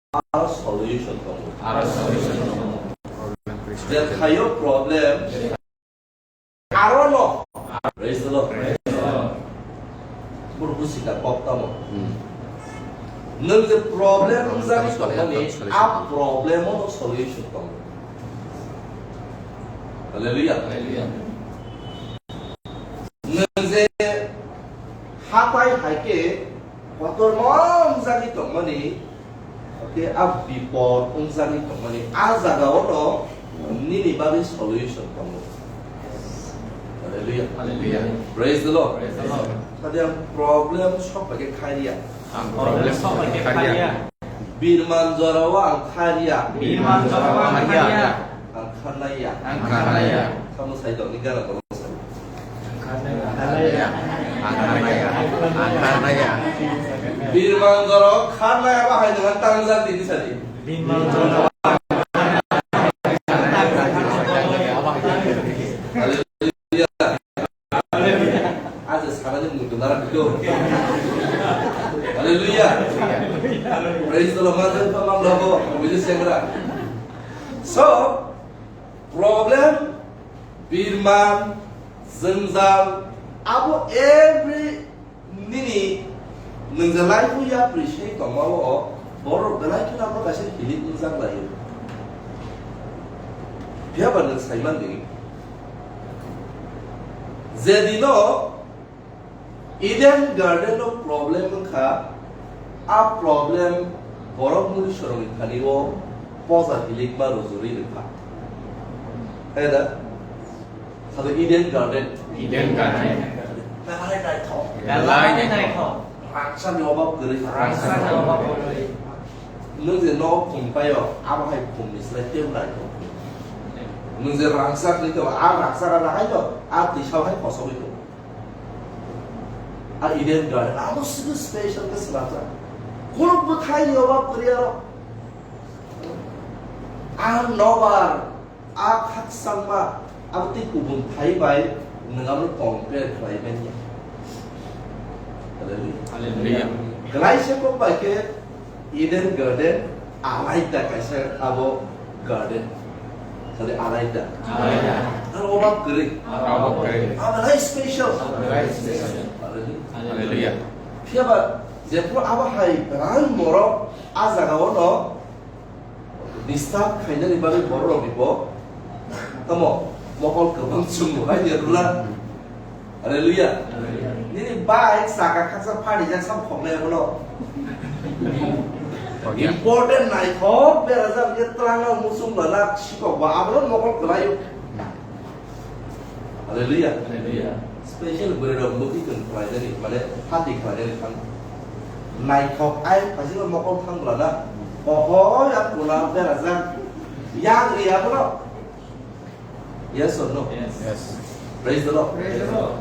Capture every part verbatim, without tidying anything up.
aro solution tongo. Aro solution tongo. Problem creation. Je thaio problem, aro no. Praise the Lord. Buru busi ka kok tamo. Hmm. Nwng je problem Problem wngjaknai solution tongmani, solution a tongo. Problem o solution tongo. Hallelujah. Hallelujah. Nwng je hatai hai khe kotorma wngjaknai tongmani, okay, a bipod wngjaknai tongmani, a jaga o no nini bagwi solution tongo. Hallelujah. Hallelujah. Praise the Lord. Praise the Lord. Tadi ang problem sok bai khe khairiya. Ang problem sok bai khe khairiya. Birman jorao ang khairiya. Birman jorao ang khairiya. Ang kharnaiya. Ang kharnaiya. Kamo sai tongni gana tong sai. Ang kharnaiya. Ang kharnaiya. Ang kharnaiya. Birman jorao kharnaiya bahai nang tangjak di sadi. Birman jorao. Hallelujah. Aja sanani muitu nara bito. Hallelujah. Praise the Lord. Manjak pa mang lobo, wili sengra. So, problem, birman, jwngjal, abo every nini nwng je life-o yapri se tongma o, borok belai kheno abo kaisa healing wngjak lai-o. Phiya ba nwng sai man di, je dino Eden Garden-o problem wngkha, a problem borok munusorokni thani-o poja hilikma rujuri rwkha. Hai da? Sado Eden Garden. Eden Garden. Belai naithok. Belai naithok. Rangchakni obab kwrwi. Rangchakni obab kwrwi. Nwng je nogo khum paio, abo hai khumni slai teibo naithok. Nwng je rangchak wngwi tongo, a rangchak a rang hai no, a twisao hai kosogwi tongo. A Eden Garden, abo simi special khe swnamjak. Khuluk bwthaini obab kwrwi aro. A nobar, a khakchangma, abo tei kubun thai bai nwng abono compare khlai manya. Hallelujah. Hallelujah. Kwlai se kok bai khe Eden Garden alaida kaisa abo garden. Sadi alaida. Alaida. Aro obab kwrwi. Aro obab kwrwi. Abo lai special. Abo lai special. Hallelujah. Hallelujah. Phiya ba jephru abo hai belai morok a jaga o no disturb khainani bagwi borok rok ni bo tamo mokol kwbang chwng bo hai ya rula. Hallelujah. Nini bike saka khaksa phani jak sam khoknai abono. Important naithok berajak je twlangno muchung lana sikok ba abono mokol kwlaio. Hallelujah. Hallelujah. Special bwrwi rok mukhi tong khlainani mane hati khlainani thang. Naithok ai phaisino mokol thang lana. Oho ya kula berajak. Yang ri abono. Yes or no? Yes. Yes. Praise the Lord. Praise the Lord.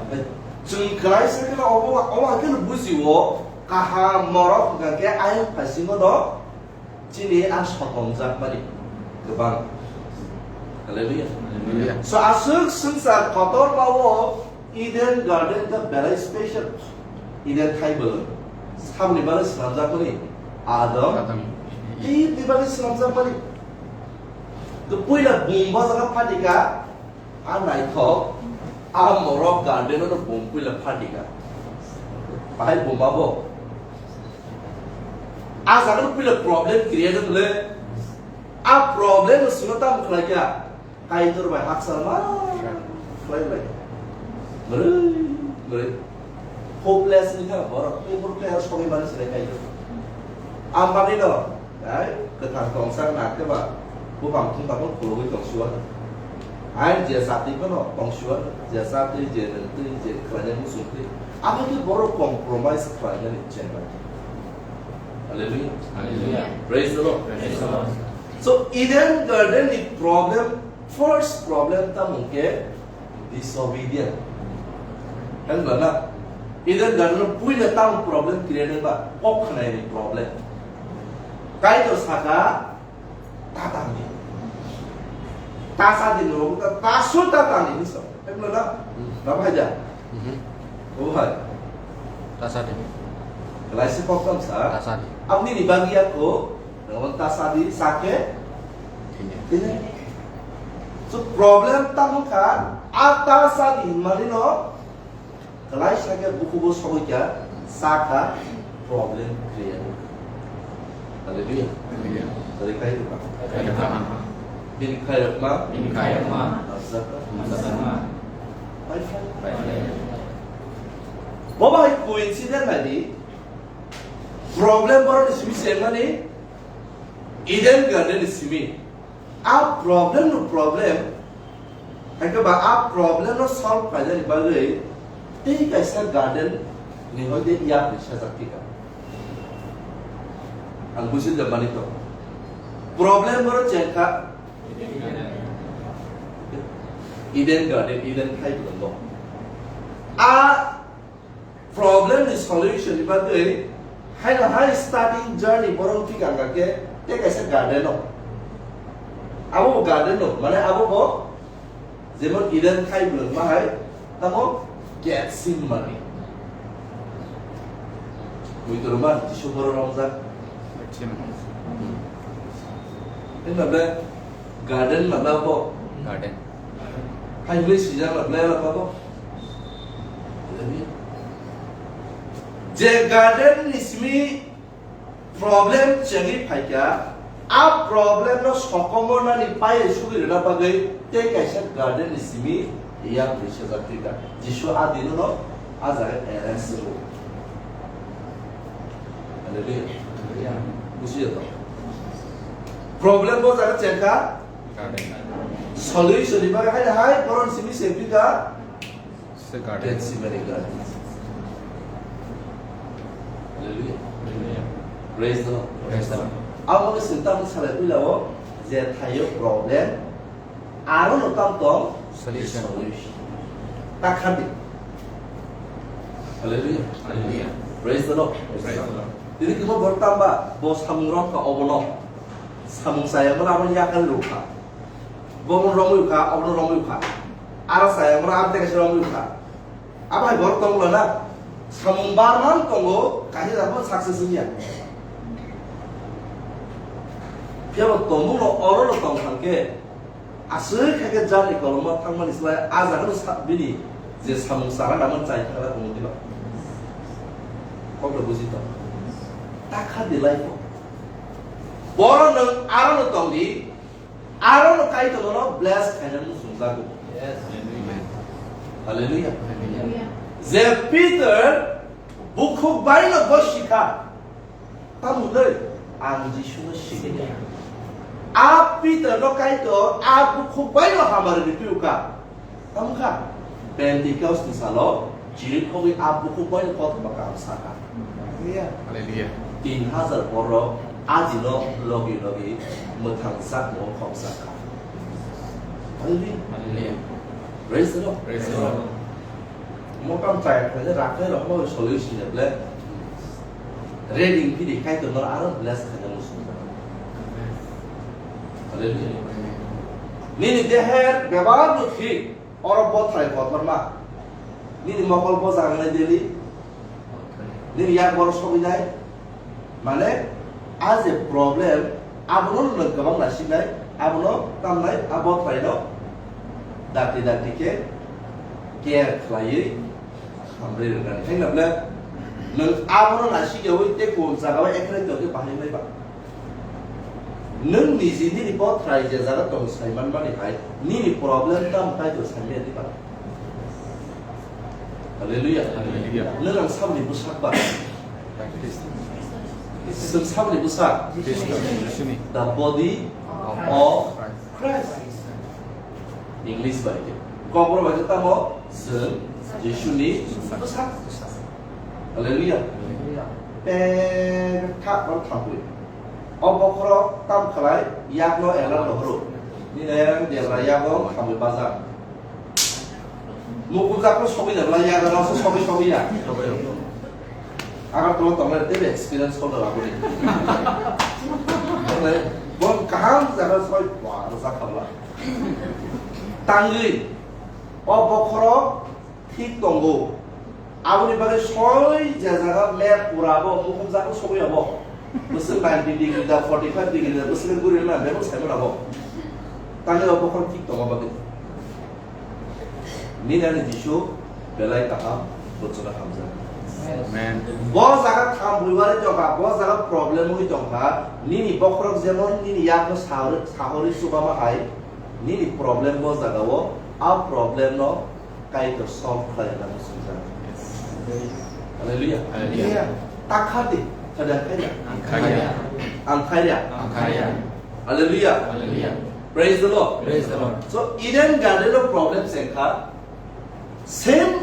Chwng kwlai se kheno obo, obo hai kheno bujio, kaham morok hwnkha khe ayang phaisingno no chini a sotongjak mani kwbang. Hallelujah. Hallelujah. So aswk swngchar kotorma o Eden Garden khe belai special. Eden thai bwlwng. Samni bagwi swnamjakmani Adam. Adam. Eve ni bagwi swnamjakmani. To puila bum bajak phatika, a naithok, a morok garden no bum puila phatika. Bahai bum abo. A jaga no puila problem create le. A problem no sino tam khlai kya. Kaitor bai haksa ma khlai lai. Mrwi, mrwi. Hopeless ni kha borok, tei borok tei sogwi mani sinai Kaitor. Amani no, ai, kwthang tongsa na khe ba, bupang thung tabok khulugwi tong suwa. Ai, je jati phano tong suwa, je jati, je nwng twi, je khlainai muchung twi. Abo khe borok compromise khlainani chengla. Hallelujah. Hallelujah. Praise the Lord. Praise the Lord. So, Eden Garden ni problem, first problem tamo khe disobedient. Hwnba na? Eden Garden no puila tamo problem create ba, kok khnai ni problem. Kaitor saka, tatang di. Tasa di no, tasu tatang di, so. Hwnba na? Baba haja. Mhm. Oh hai. Tasa di. Kelaisi kok tam sa. Tasa di. Amni ni bagi ako, Nang ta sadi sake. Tini. So problem tamo kha, a ta sadi hinmani no, kalai sake bukubo sogoi kya, saka problem create. Hallelujah. Hallelujah. Tadi kai rupa. Kai rupa. Bin kai rupa. Bin kai rupa. Azaka. Azaka. Bye bye. Bye bye. Boba hai coincidence lagi. Problem borok ni simi se mani Eden Garden ni simi. A problem no problem. Hai ba a problem no solve khainani bagwi tei kaisa garden ni hoide yak ni sajak tika. Ang busil da mani to. Problem borok chengkha. Eden Garden, Eden khai bo. A problem ni solution ni bagwi haino hai starting journey borok thik ang khe tei kaisa garden o. Abo bo garden o, mane abo bo jemon Eden khai bo ma hai tamo Gethsemane. Mui toro ma Jisu boro romjak. Tei na ble garden ma na bo. Garden. Hai ble sijak na ble na bo. Je garden ni simi problem chengwi phaikha, a problem no sokomornani paye sugwi rwna bagwi tei kaisa garden ni simi yak ri sejak thika. Jisu a dino no a jaga arrange rwo. Hallelujah. Bujiya to. Problem bo jaga chengkha. Solution ni bagwi hai hai boron simi se pika. Se garden. Gethsemane garden. Hallelujah. Hallelujah. Praise the Lord. Praise the Lord. Abo ke sinta mo salai pila o je thayo problem. Aro no tam tong solution. Solution. Ta khadi. Hallelujah. Hallelujah. Praise the Lord. Praise the Lord. Tini kimo bor tamba bo samung rok ka obono. Samung saya mala abo yakal rukha. Bo mo romui kha, obono romui kha. Aro saya mala abo teka se romui kha. Abo hai borok tong lana samung barman tongo, kaisa jabo success wngya. Phiya bo tongmung no oro no tong thang khe, aswk khe khe jani koloma thangmani slai a jaga no sa bini je samung chara naman chai thang la tongmung diba. Kok no buji tong. Ta kha di life o. Boro nwng aro no tong di, Aro no Kaitor no bless khaina muchung jago. Yes. Amen. Hallelujah. Hallelujah. Je Peter bukhuk bai no bo sikha. Tamo dei ang Jisu no sikha. A Peter no Kaitor a bukhuk bai no hamari ni piuka. Tamo kha, Pentecost ni salo chiri khogwi a bukhuk bai kothoma kaham sakha. Hallelujah. Hallelujah. Tin hajar borok ajino logi logi mwthang sak mo khok sakha. Hallelujah. Hallelujah. Praise the Lord. Praise the Lord. Mo kam chaya khaje rakhe rok mo solution de ble. Reading pidi Kaitor no aro bless khaina muchung. Hallelujah. Nini deher bebar no thik, oro bothrai kotorma. Nini mokol boja wngnai daily. Nini yak boro sogwi nai. Mane, a je problem, abono no kwbang naisinai, abono tamnai, a bothrai no dakti dakti khe care khlaiwi hamrwi rwnani. Hai nable, nwng abono naisingyawi tei kuwang jagao ekrai tongkhe bahai wngnai ba? Nwng niji nini bothrai je jaga tongo sai manmani hai, nini problem tamo Kaitor saimaya di ba? Hallelujah. Hallelujah. Nwng ang saboni bwsak ba? Chwng saboni bwsak? Jisuni. The body of Christ. English bai khe. Kokborok bai khe tamo chwng Jisuni bwsak. Hallelujah. Hallelujah. Pek thak rok thangwi. O bokhorok tam khlai yakno alert rohoro. Nini ayang debra yago thangwi bajak. Mukuljak no sogwi na bwlai ya, no sogwi sogwi ya. Agartala tongnai tei experience kotor aboni. Bon kaham jaga soi wa rwjak khabla. Tangwi o bokhorok thik tongo. Aboni bagwi soi je jaga map pura bo mukuljak no sogwi abo. Bwswk ninety degree da, forty five degree da, bwswk guri na, bebak sai mano bo. Tangwi o bokhorok thik tongo bagwi. Nini ani Jisu belai kaham, bochona hamjak. Amen. Bo jaga tham buiwari tongkha, bo jaga problem wi tongkha, nini bokhorok jemon nini yakno sahori, sahori chubama hai, nini problem bo jaga o, a problem no Kaitor solve khlai rwna muchungjak. Hallelujah. Hallelujah. Ta kha di, kha di, ang khairya. Ang khairya. Ang khairya. Ang khairya. Hallelujah. Hallelujah. Praise the Lord. Praise the Lord. So, Eden Garden o problem se kha, same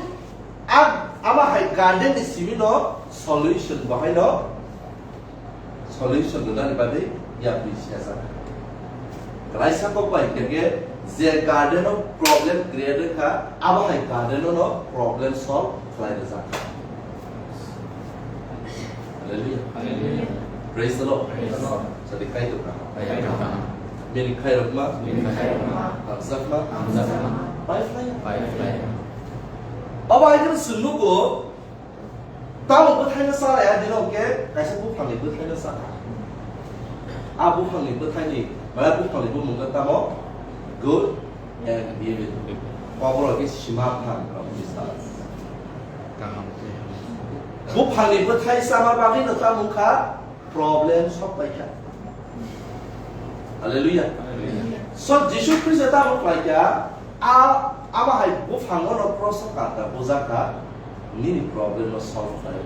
a, ama hai garden ni simi no solution bahai no solution rwnani bagwi yapri siyajak. Klaisa kok bai hwnkhe je garden o problem create wngkha, abo hai garden o no problem solve khlai rwjak. Hallelujah. Hallelujah. Praise the Lord. Praise the Lord. Sadi kaitor kaham. Kaitor kaham. Bini khairokma. Bini khairokma. Hamjakma. Hamjakma. Pai phlai. Pai phlai. Obo hai khe swng nugo, tamo bwthaino cha ya dino hwnkhe kaisa buphangni bwthaino cha kha. A buphangni bwthaini, maya buphangni bumung khe tamo? Good and evil. Koborok khe sima buphang rok ni sala. Kaham. Buphangni bwthai chama bagwi no tamo wngkha problem sok pai kha. Hallelujah. Hallelujah. So Jisu Khristo tamo khlai kha, a, abo hai buphango no kroso kanta bujak kha, nini problem no solve khlai.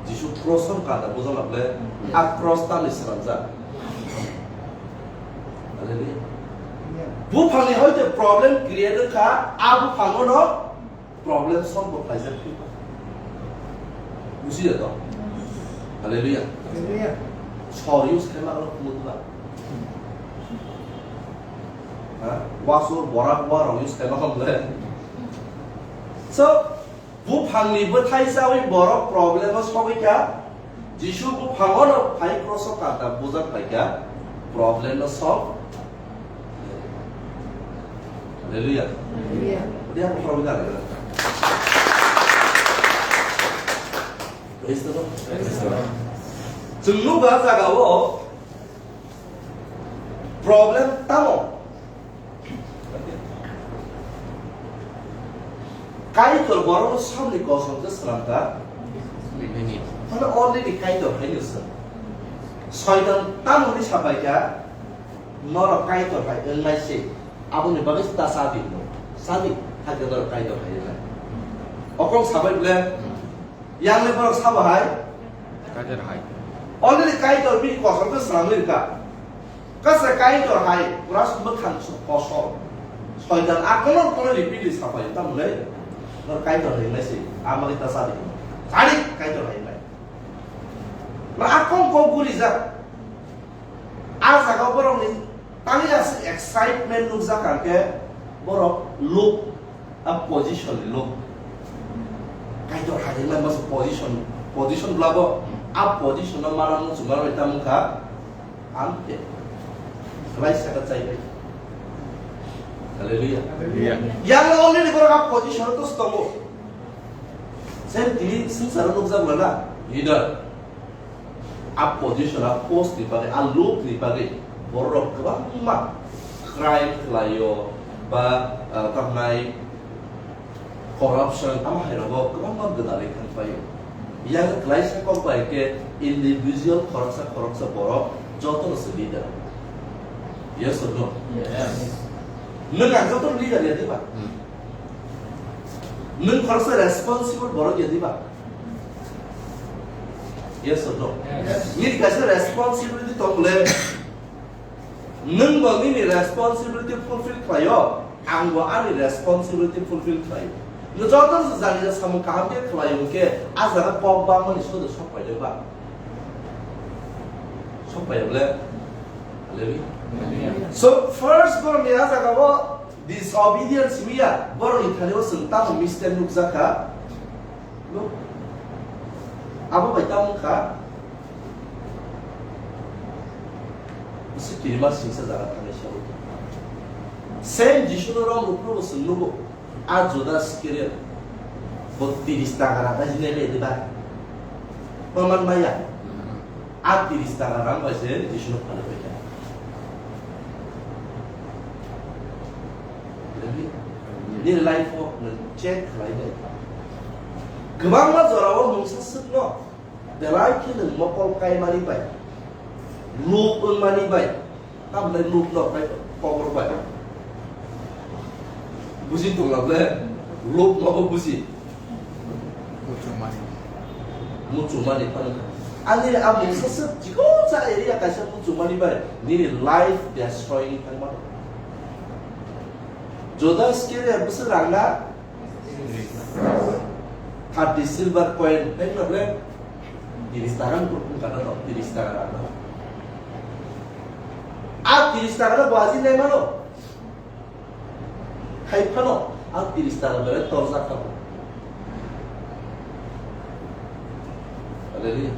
Jisu kroso kanta bujak le, a cross tamni swnamjak. Hallelujah. Buphangni hoite problem create kha, a buphango no problem solve bo khlaijak phi ba. Buji da to? Hallelujah. Hallelujah. Sor use khaima rok khumui ba. Ha? Wasur borak wa rok use khaima hom le. So, buphangni bwthai chawi borok problem o sogwi kha. Jisu buphango no phai kroso kanta bujak phai kha, problem no solve. Hallelujah. Hallelujah. Dia ko problem da. Praise the Lord. Praise the Lord. Chwng nukha jaga o problem tamo. Kaitor borokno samni kosom khe swnamkha. Phano already Kaitor haino swn. Soitan tamoni sapaikha, "Norok Kaitor hai wngnai se, aboni bagwi se ta cha di hino. Cha di, hakhe norok Kaitor hai wngnai." Okong sabai bole, yang le borok sabo hai? Kaitor hai. Already Kaitor bini kosom khe swnamwi rwkha. Kasa Kaitor hai, pura bwkhang su kosol. Soitan a kono kono ni pili sapai, tamo le? Nor Kaitor hai lai si, ama kita sadi. Sadi Kaitor hai lai. Ma a kong kong guri jak. A jaga borok ni, tani aswk excitement nukjak ang khe, borok look A position ni look. Kaitor hai lai masa position, position bwlabo a position no mana muchungma rwi tamo kha. Ang khe. Khlai saka chai bai. Hallelujah. Hallelujah. Yang already borok a position to tongo. Sen tini sing sara nukjak lana leader. A position, a post ni bagwi, a look ni bagwi borok kwbangma crime khlaio ba, ah, tamnai corruption, tamo hai rogo kwbangma gwdalwi thang paio. Yang klaisa kok bai khe individual khoroksa khoroksa borok jotono se leader. Yes or no? Yes. Nwng ang jotono leader ya diba? Hmm. Nwng khoroksa responsible borok ya diba? Yes or no? Yes. Nini kaisa responsibility tong le. Nwng bo nini responsibility fulfill khlaio, ang bo ani responsibility fulfill khlaio. Nwng joto jani ja samung kaham khe khlaio hwnkhe, a jaga kok bangmani sodo sok paidai ba? Sok paio le? Hallelujah. Hallelujah. So, first borok ni a jaga o disobedience miya, borok ni thani o chwng tamo mistake nukjak kha. No? Abo bai tamo kha. Bisi kirima singsa jaga thangwi sawi. Same Jisu no rong rukro bo chwng nugo. A Judas Iskariot. Bo tiris taka rang ajinai le diba? Paman maya. A tiris taka rang bai se Jisuno phalwi bai kha. Nini life o nwng check khlai nai. Kwbangma jorao mungsa swkno belai khe nwng mokol kaimani bai, luk wngmani bai, tamni luk no bai kobor bai. Buji tongla ble, luk no bo buji. Muchungmani. Muchungmani phano. Ani a mungsa se chikon sa area kaisa muchungmani bai nini life destroy wngwi thangmano. Judas Iskariot bwswk rangna thirty silver coin, tei problem tiris taka ni kurkun kana no, tiris taka rangna. A tiris taka no bo ajin nai mano. Hai phano ang tiris taka belai torjak kha bo. Hallelujah.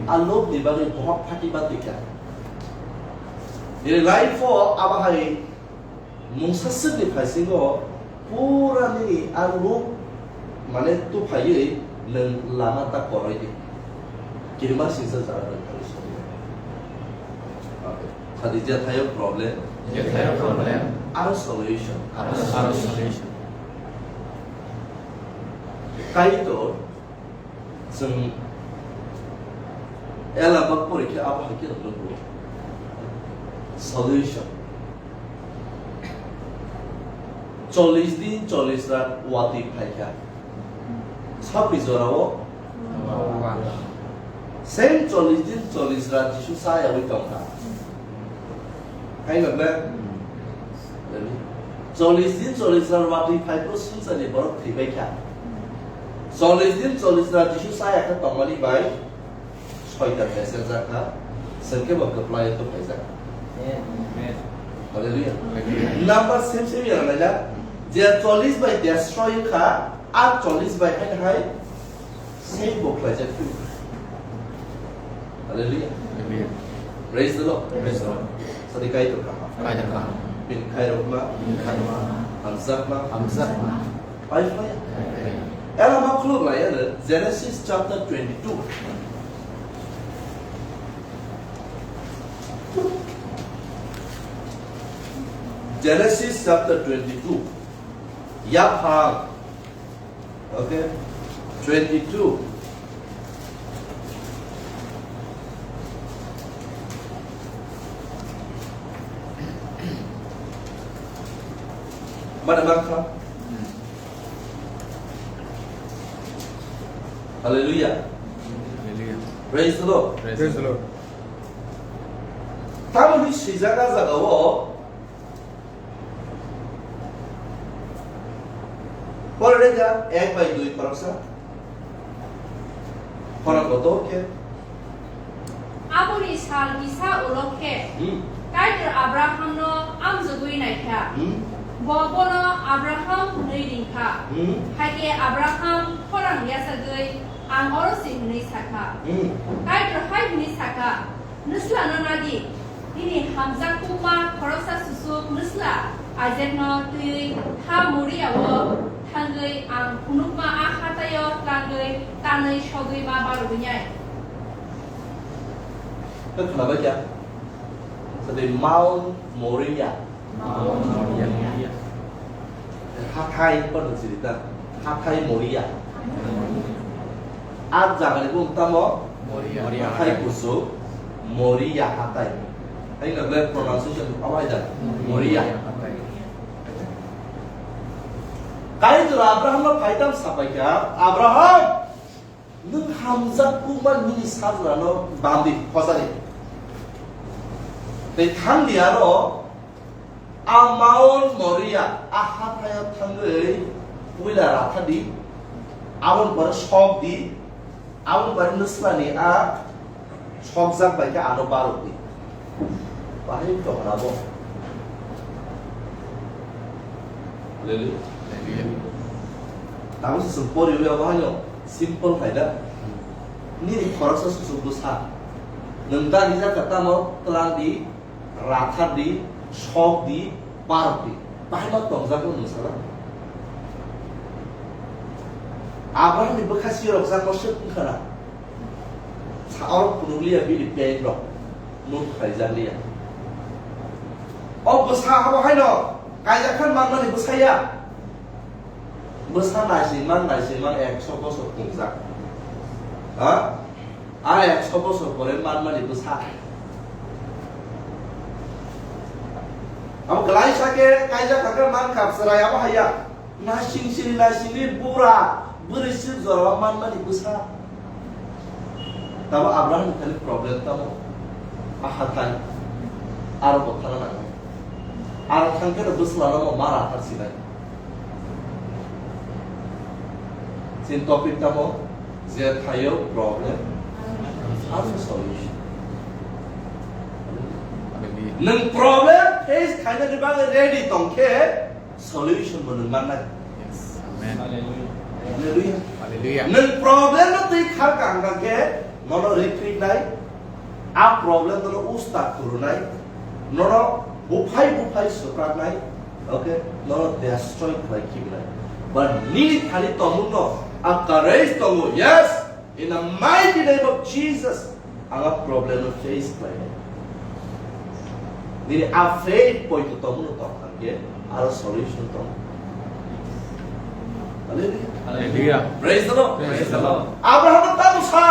A lobni bagwi bohok phati ba twi kha. Nini life o abo hai mungsa swkni phaisingo pura nini a lob mane tuphaiwi nwng lama ta koroi di. Kirima singsa jara nwng thangwi songwi. Okay. Sadi jethai o problem. Jethai o problem. Aro solution. Aro solution. Kaitor chwng ela bak porikhe abo hai khe rwngwi solution. Chollish din chollish rat watwi phaikha. Sabni jorao same chollish din chollish rat Jisu chayawi tongkha. Hai ba ble? Chollish din chollish rat watwi phai phuru swngcharni borok thwibai kha. Chollish din chollish rat Jisu chaya khe tongmani bai Soitan mesajak kha, chwng khe bo kwplai tongphaijak. Amen. Hallelujah. Hallelujah. Number same same ya laila, je chollish bai destroy kha, a chollish bai hai hai same bo khlaijak phi. Hallelujah. Amen. Praise the Lord. Praise the Lord. Sadi Kaitor kaham. Kaitor kaham. Bini khairokma. Bini khairokma. Hamjakma. Hamjakma. Pai pai. Ela ma khuluk lai ela Genesis chapter twenty-two. Genesis chapter twenty-two. Yaphang. Okay. Twenty-two. Mana makha? Hallelujah. Hallelujah. Praise the Lord. Praise the Lord. Tamoni swijak a jaga o. Pore da ek bai dui khoroksa. Khorok kotor khe. Aboni sal kisa ulo khe, Hmm. Kaitor Abrahamno amjogwi naikha. Hmm. Bo bono Abraham hwnwi ringkha. Hmm. Hakhe Abraham khorang yachagwi, "Ang oro se," hwnwi sakha. Hmm. Kaitor hai hwnwi sakha, "Nwslano nadi, nini hamjakma khoroksa susuk nwsla Isaakno twiwi ha Moria-o thangwi ang phunukma a hathai-o tlangwi tanwi sogwi ma barogwinai." Khe khwnabai kha? Sadi Mount Moriah. Mount Moriah. Hathai, pano chirita. Hathai Moriah. A jaga ni bung tamo? Moriah. Hathai kusu, Moriah hathai. Hai na ble pronunciation awai da. Moriah. Kaitor Abraham no phaitam sapai kha, Abraham, nwng hamjak kukma nini sajlano bandi khosani. Tei thangdi aro a Mount Moriah a hathai-o thangwi puila rathadi, aboni pore sokdi, aboni pore nwslani a sokjak bai khe ano barokdi. Bahai tongna bo. Hallelujah. Hallelujah. Tamo se chwng poriwi abo haino simple hai da. Nini khoroksa susuk bwsa. Nwng da rijak kha tamo twlang di, rathar di, sok di, parok di. Bahai ma tongjak no nwng sala. Abraham ni bwkha sirok jak no se wngkha na. Oro phunukliya bini pain rok, nuk khlaijakliya. O bwsa abo haino kaijak khan manmani bwsa ya. Bwsa naisingmang naisingmang ekso bosor pungjak. Ha? A ekso bosor pore manmani bwsa. Abo kwlaisa khe kaijak kha khe mankha chwrai abo haiya. Naising sini naisingni bura bwrwi swk jorao manmani bwsa. Tamo Abraham ni khali problem tamo. A hathai. Aro bo thangna nango. Aro thangkhe no bwsla no ma rathar sinai. Chini topic tamo, je thaio problem, aro solution. Nwng problem face khainani bagwi ready tongkhe, solution bo nwng mannai. Yes. Amen. Hallelujah. Hallelujah. Hallelujah. Nwng problem no twi khar ka hwnkha khe nono rikrik nai, a problem nono usta khurunai, nono buphai buphai swpraknai, okay, nono destroy khlai khibnai. But nini thani tongmung no a courage tongo, yes, in the mighty name of Jesus. Ang a problem no face khlainai. Nini a faith point to tongmung no tong khe aro solution tong. Hallelujah. Hallelujah. Praise the Lord. Praise the Lord. Abraham no tamo sa,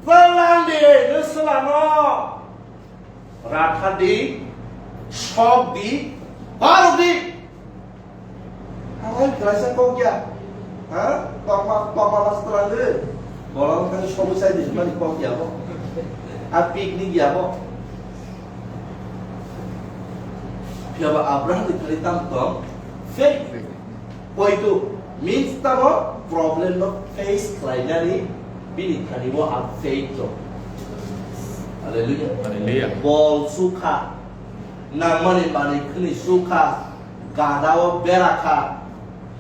"Tlang di, nusla no. Ratha di, sok di, barok di." Hai, kaisa kok ya. Ha? Tokma, tokma mas tlang di. Bolong thani sobu sai di, mani kok ya bo. A picnic ya bo. Phiya ba Abraham ni thani tam tong. Faith. Poito means tamo problem no face khlainani bini thani o a faith rok. Hallelujah. Hallelujah. Bol sukha, nangmani manwi khwnwi sukha, gada o bera kha,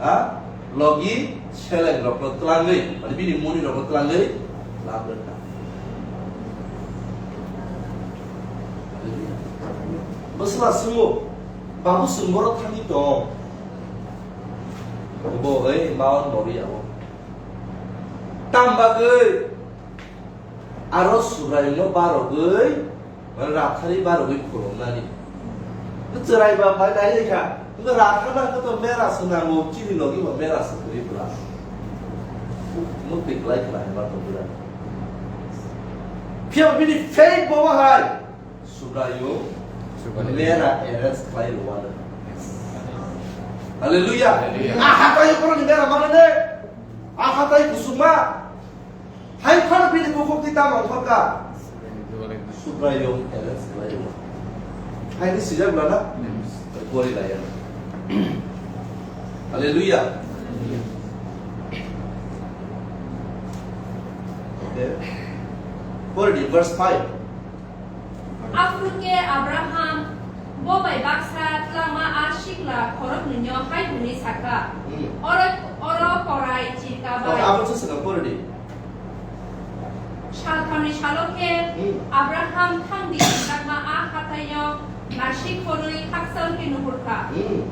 ha? Logi seleng rok no twlangwi, mani bini muni rok no twlangwi lab rwkha. Hallelujah. Bwsla swngo, babu chwng borok thangwi tong. Bo oi Mount Moria o. Tam bagwi aro Subraiyungno barogwi, mane rathari barogwi khulumnani. Chwrai ba bai nai kha. Wngkha rathana khe to mera se nango, chini logi bo mera se kwrwi bwla. Mukti kwlai khna hwnba tong bwla. Phiya bini faith bo bahai. Subraiyung Subraiyung. Mera arrange khlai rwano. Yes. Hallelujah. Hallelujah. A hatai borokni mera manane. A hatai kusuma. Hai khana bini bukhuk di tamo khorka. Subraiyung arrange khlai rwano. Hai ni sijak lana. Yes. Gori laya. Hallelujah. Okay. Pori di verse five. Aphuru khe Abraham bo bai baksa tlangma a sikla khoroknwino hai hwnwi sa kha, Hmm. "Oro, oro korai chirka bai." Abo se swkang pori di. Salthamni salo khe Hmm. Abraham thang di tlangma a hathaino naisik khorwi hakchal khe nuhur kha. Hmm.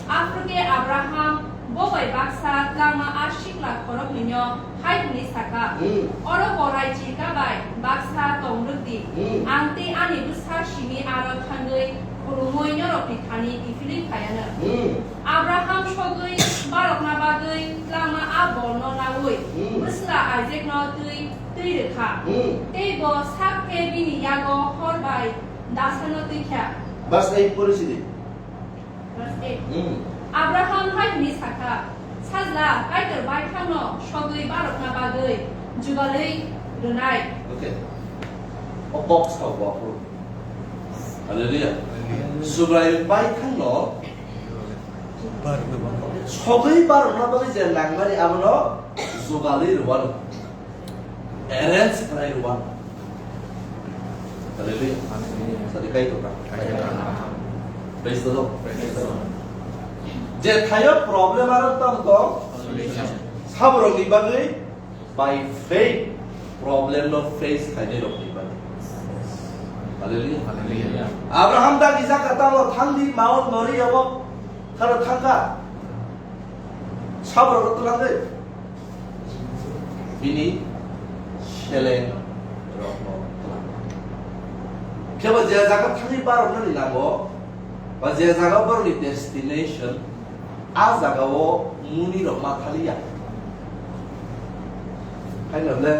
Aphuru khe Abraham bo bai baksa tlangma a sikla khoroknwino hai hwnwi sa kha, Hmm. "Oro korai chirka bai baksa tong rwk di, Hmm. ang tei ani bwsa simi aro thangwi khulumui norokni thani kiphilwi phai anw." Hmm. Abraham sogwi barokna bagwi tlangma a bolno naui Hmm. bwsla Aijakno twi twi rw kha, Hmm. tei bo sak khe bini yago hor bai dasano twi kha. Verse eight pori sidi. Verse eight. Hmm. Abraham hai hwnwi sa kha, "Sajla, Kaitor baithangno sogwi barokna bagwi jugalwi rwnai." Okay. O kok sa bo aphuru. Hallelujah. Hallelujah. Subraiyung baithangno sogwi barokna bagwi je nangmani abono jugalwi rwano. Arrange khlai rwano. Hallelujah. Sadi kai to ka. Praise the Lord. Praise the Lord. Je thaio problem aro tamo to. Solution. Saborokni bagwi by faith problem no face khainai rokni bagwi. Hallelujah. Hallelujah. Abraham dagi jaka tamo thangdi Mount Moria o kharo thangkha. Saborok rok twlangwi bini seleng rok Khe bo je jaga thangwi borokno ni nango, ba je jaga borokni destination, a jagao muni rok ma thaliya. Hai no le,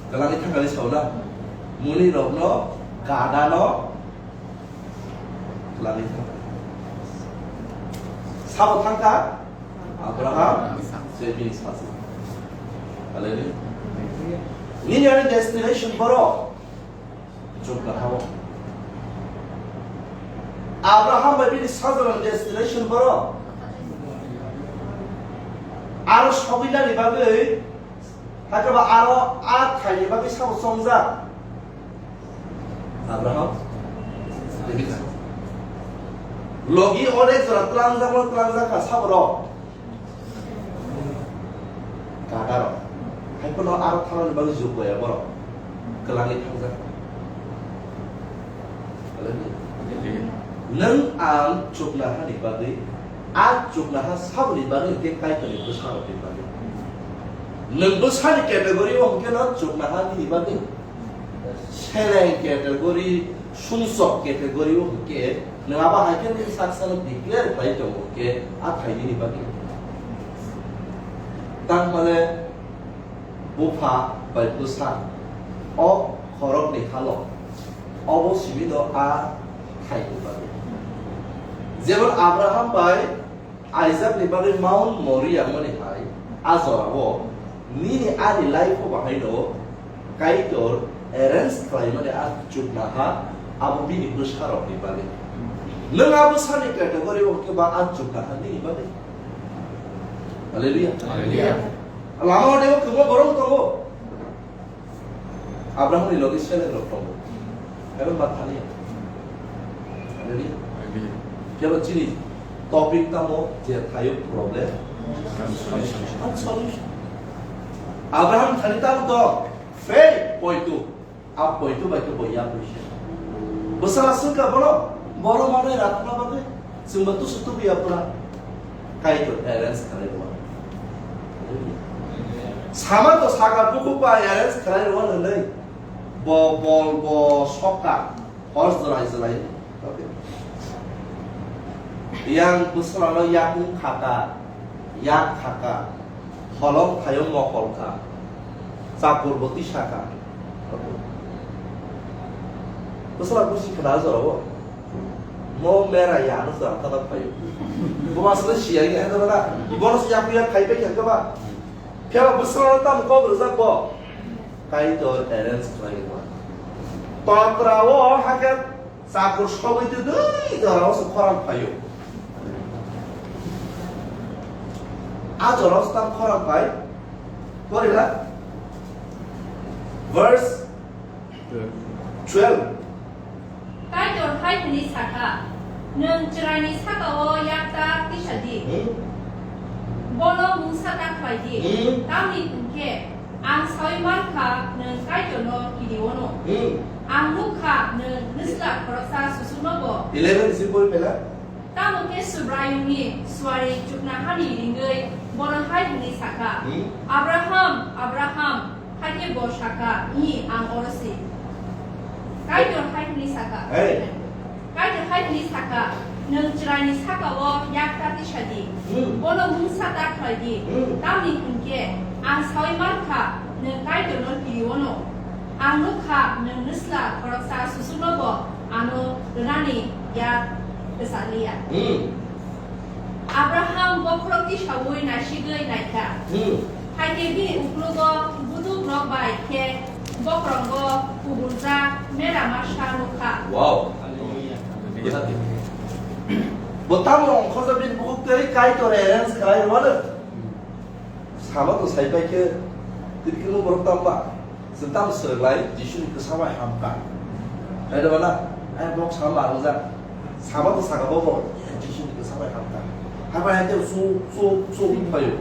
kwlangwi thangkali sauna, muni rokno, gadano kwlangwi thangkali. Sabo thangkha Abraham, je bini sajla. Hallelujah. Nini ani destination borok. Chuknoha-o. Abraham bai bini sajlani destination borok. Aro sogwinani bagwi, hakhe ba aro a thaini bagwi sabo chongjak. Abraham, logi onek jora twlangjak, twlangjak kha sabo rok. Kadarok. Hai phano aro thanani bagwi jukbaya borok. Kwlangwi thangjak. Nwng ang chuknohani bagwi, a chuknoha saboni bagwi hwnkhe Kaitorni bwsarokni bagwi. Nwng bwsani category o hwnkhe no chuknoha nini bagwi. Seleng category, sumsok category o hwnkhe, nwng abo hai khe nini sak salo declare khlai tongo hwnkhe, a thai nini bagwi. Tangmale bupha bai bwsa, o khorokni halo, obo simi no a thai ni bagwi. Jemon Abraham bai Isaac ni bagwi Mount Moriah mani hai a jorao nini ani life o bahai no Kaitor arrange khlai mani a chuknoha abo bini bwsa rok ni bagwi. Nwng a bwsa ni category o hwnkhe ba a chuknoha nini bagwi. Hallelujah. Hallelujah. Lama o debo kwbangma borok tongo. Abraham ni logi seleng rok tongo. Ebo ma thani. Hallelujah. Hallelujah. Kebo chini topic tamo je thayo problem and solution. Abraham thani tamo to faith poitu. A poitu bai khe bo ya poisa. Bwsala swngkha bono, boro manwi rathokna bagwi chwngbo tusu tubu ya phura. Kaitor arrange khlai rwma. Sama to saka bukhuk bai arrange khlai rwma hwnwi. Bo bol bo sokka, hor jwlai jwlai. Yang bwswlano yakung khaka, yak khaka, holong thayo mokol kha, chakur bo tisa kha. Bwswla busi khna jorao. Mo mera ya no jora ta phayo. Bo masle siya ya no na. Bono siya kuya khai pe kha ba. Phiya bwswlano tam kok rwjak bo. Kaitor arrange khlai rwma. Totra o hakhe chakur sogwi twi dui jora o se khorang phaio. A jora o se tam khorang phai. Porila? Verse twelve. Kaitor hai hwnwi sakha, "Nwng chwraini saka-o yak ta tisa di. Hmm. Bono mungsa ta khlai di. Hmm. Tamni hwn khe ang saui man kha nwng Kaitorno kiri-o'-no. Hmm. Ang nuk kha nwng nwsla khoroksa susuknobo." Eleven ni simi pori phaila. Tamo khe Subraiyungni suari chuknohani ringwi bono hai hwnwi sakha, Hmm. "Abraham, Abraham." Hakhe bo sakha, "Ih, ang oro si." Kaitor hai hwnwi sakha, Hey. Kaitor hai hwnwi sakha, "Nwng chwraini saka-o yak ta tisa di, Hmm. bono mungsa ta khlai di, Hmm. tamni hwn khe ang saui man kha nwng Kaitorno kiri-o'-no. Ang nuk kha nwng nwsla khoroksa susuknobo ano rwnani yak kwchaliya." Hmm. Abraham bokhorok tisaui naisigwi naikha. Hmm. Hai khe bini uklogo budukrok bai khe bokhorogo kubuljak mera masa nukha. Wow. Bo tamo ongkhorjak bini bukhuk tei Kaitor arrange khlai rwmano. Sama to sai pai khe, tini khe borok tamo ba? Chwng tamo swrwng lai, Jisuni kwsa bai hamkha. Hai da bana, ai bok sama ba wngjak. Sama to saka bo bo, Jisuni kwsa bai hamkha. Hai bai hai te su, su, su wng phaio.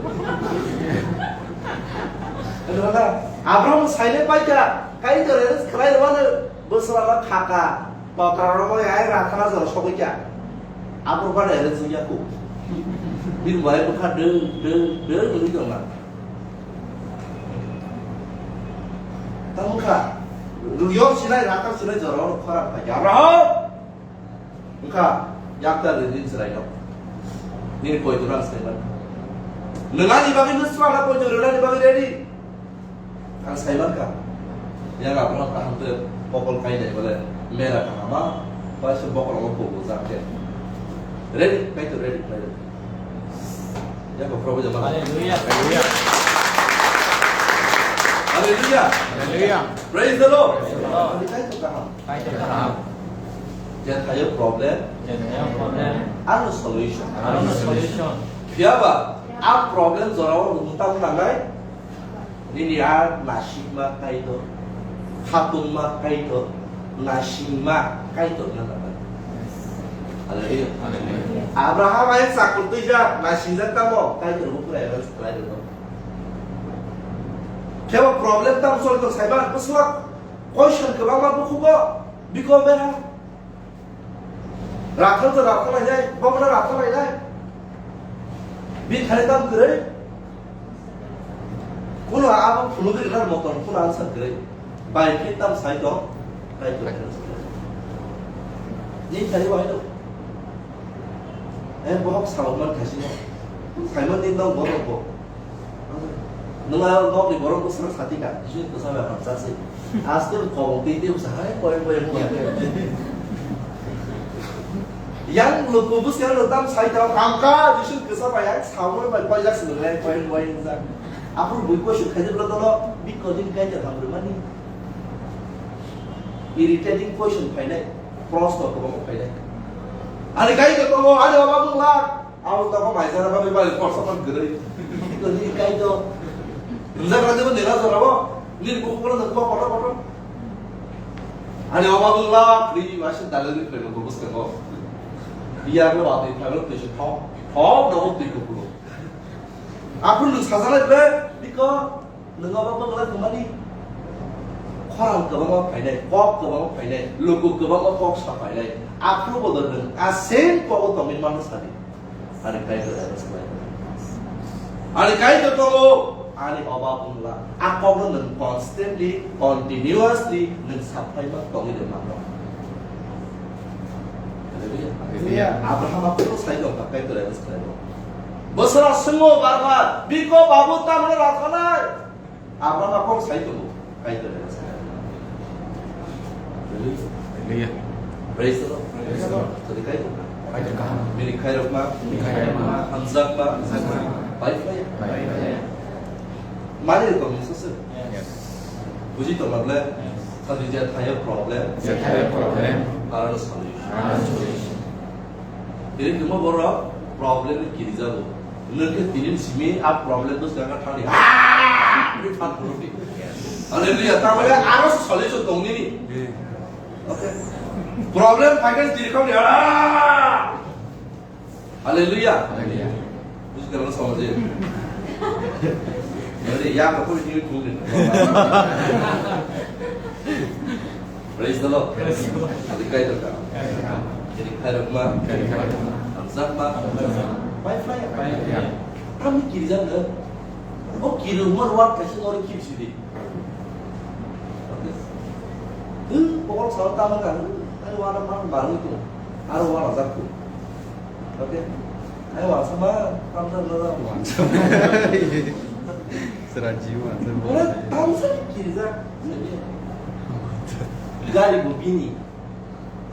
Hai da bana, Abraham saile paikha, Kaitor arrange khlai rwmano bwswlano khaka. Totra rok bai ai rathana jora sogwi kha. Abro bana ere jingya ku. Bini bai bwkha dwng, dwng, dwng wngwi tongna. Tamo kha. Rwio sinai, rakar sinai, jorao khorang pai. Abraham! Wngkha, yakta rini chwraino. Nini poito rang saiman. Nwngani bagwi nwswkha poito rwnani bagwi ready. Ang saiman kha. Yang Abraham kaham khe bokol kainai bole mera kahama, bai se bokol omo kubul jak khe. Ready, kaito ready, kaito. Yang ko probo jama. Hallelujah. Hallelujah. Hallelujah. Praise the Lord. Praise the Lord. Ani kaito kaham. Kaito kaham. Jathayo problem. Jathayo problem. Ano solution. Ano solution. Phiyaba, a problem jorao nwng tamo nangnai. Nini a nasikma Kaitor, khatungma Kaitor, nasingma Kaitor na nangnai. Hallelujah. Hallelujah. Abraham ayang sakur tuijak, nasingjak tamo, Kaitor bo pura arrange khlai rwno. Kebo problem tam solve tong saiba, bwswk question kwbangma bukhugo, biko beha. Rakhal to rakhal lainai, bokno rakhal lainai. Bini thani tam kwrwi. Kuno abo phunugwi rwna motom, kuno answer kwrwi. Bai khe tam sai tong, tai kwrwi. Ni thani bo hai do. Eh, bohok salok man khaisino. Saimon ni nong bohok bo. Nwng a nokni borok bwskango sati ka, Jisuni kwsa bai hamchasi. Aste kobong twi twi bwsa hai poyeng poyeng poyeng. Yang luku bwskango tam sai ta hamka, Jisuni kwsa bai hai samung bai poijak si nwnglai poyeng poyeng jak. Aphuru bui question khaijak bwla tono bikko din kaita hamrwmani. Irritating question phainai, prosto kwbangma phainai. Ani kaita tongo, ani oba bwngla. Abo tamo maisana bagwi bari korsokma kwrwi. Tini kai to. Rijak rani bo nira jorabo. Nini bukhuk bono nukma kotor kotor. Ani oba bwngla kwrwi masa dalwi kwrwi nukgo bwskango. Biya no ba twi phaglo twi se thok. Thok no twi kukulo. Aphuru nung sajalai ble biko. Nwng obo bwkla kwmani khorang kwbangma phainai, kok kwbangma phainai, luku kwbangma kok sa phainai. Aphuru bo nwng a same kogo tongwi mano sadi. Ani Kaitor eba swlai. Ani Kaitor tongo, ani oba bwngla. A kokno nwng constantly, continuously nwng saphai ma tongwi de mano. Hallelujah. Hallelujah. Abraham aphuru sai tongkha Kaitor eba swlai. Bwswra swngo barbar, "Biko babu tamno rakhanai?" Abraham a kok sai tongo, Kaitor eba swlai. Hallelujah. Hallelujah. Praise the Lord. Praise the Lord. Jadi Kaitor. Kaitor kaham. Bini khairokma. Bini khairokma. Hamjakma. Hamjakma. Bai phlai. Bai phlai. Mani rokom ni sose. Yes. Buji tongma ble. Yes. Sadi je thayo problem. Je thayo problem. Aro solution. Aro solution. Tini tuma borok problem ni kirijago. Nwng khe tini simi a problem bwskango thangdi. Haa! Hwnwi phan phunukdi. Hallelujah. Tamani aro solution tong nini. Amen. Okay. Problem phaikhe tini khamdi. Haa! Hallelujah. Hallelujah. Buji khe sama je. Jadi ya ko ni thung ni. Praise the Lord. Praise the Lord. Adi kai to ka. Jadi kai rok ma. Kai rok ma. Hamjak ma. Hamjak ma. Bai fly. Bai fly. Kami kiri jam na. O kiri umar wat kasi ngori kiri sidi. Hmm, pokok salam tamu kan. Ai wala ma baru tu. Aro wala zakku. Okay. Ai wala sama tam tam na wala. Sera jiwa. Ora tam sa kiri jak. Gari bo bini.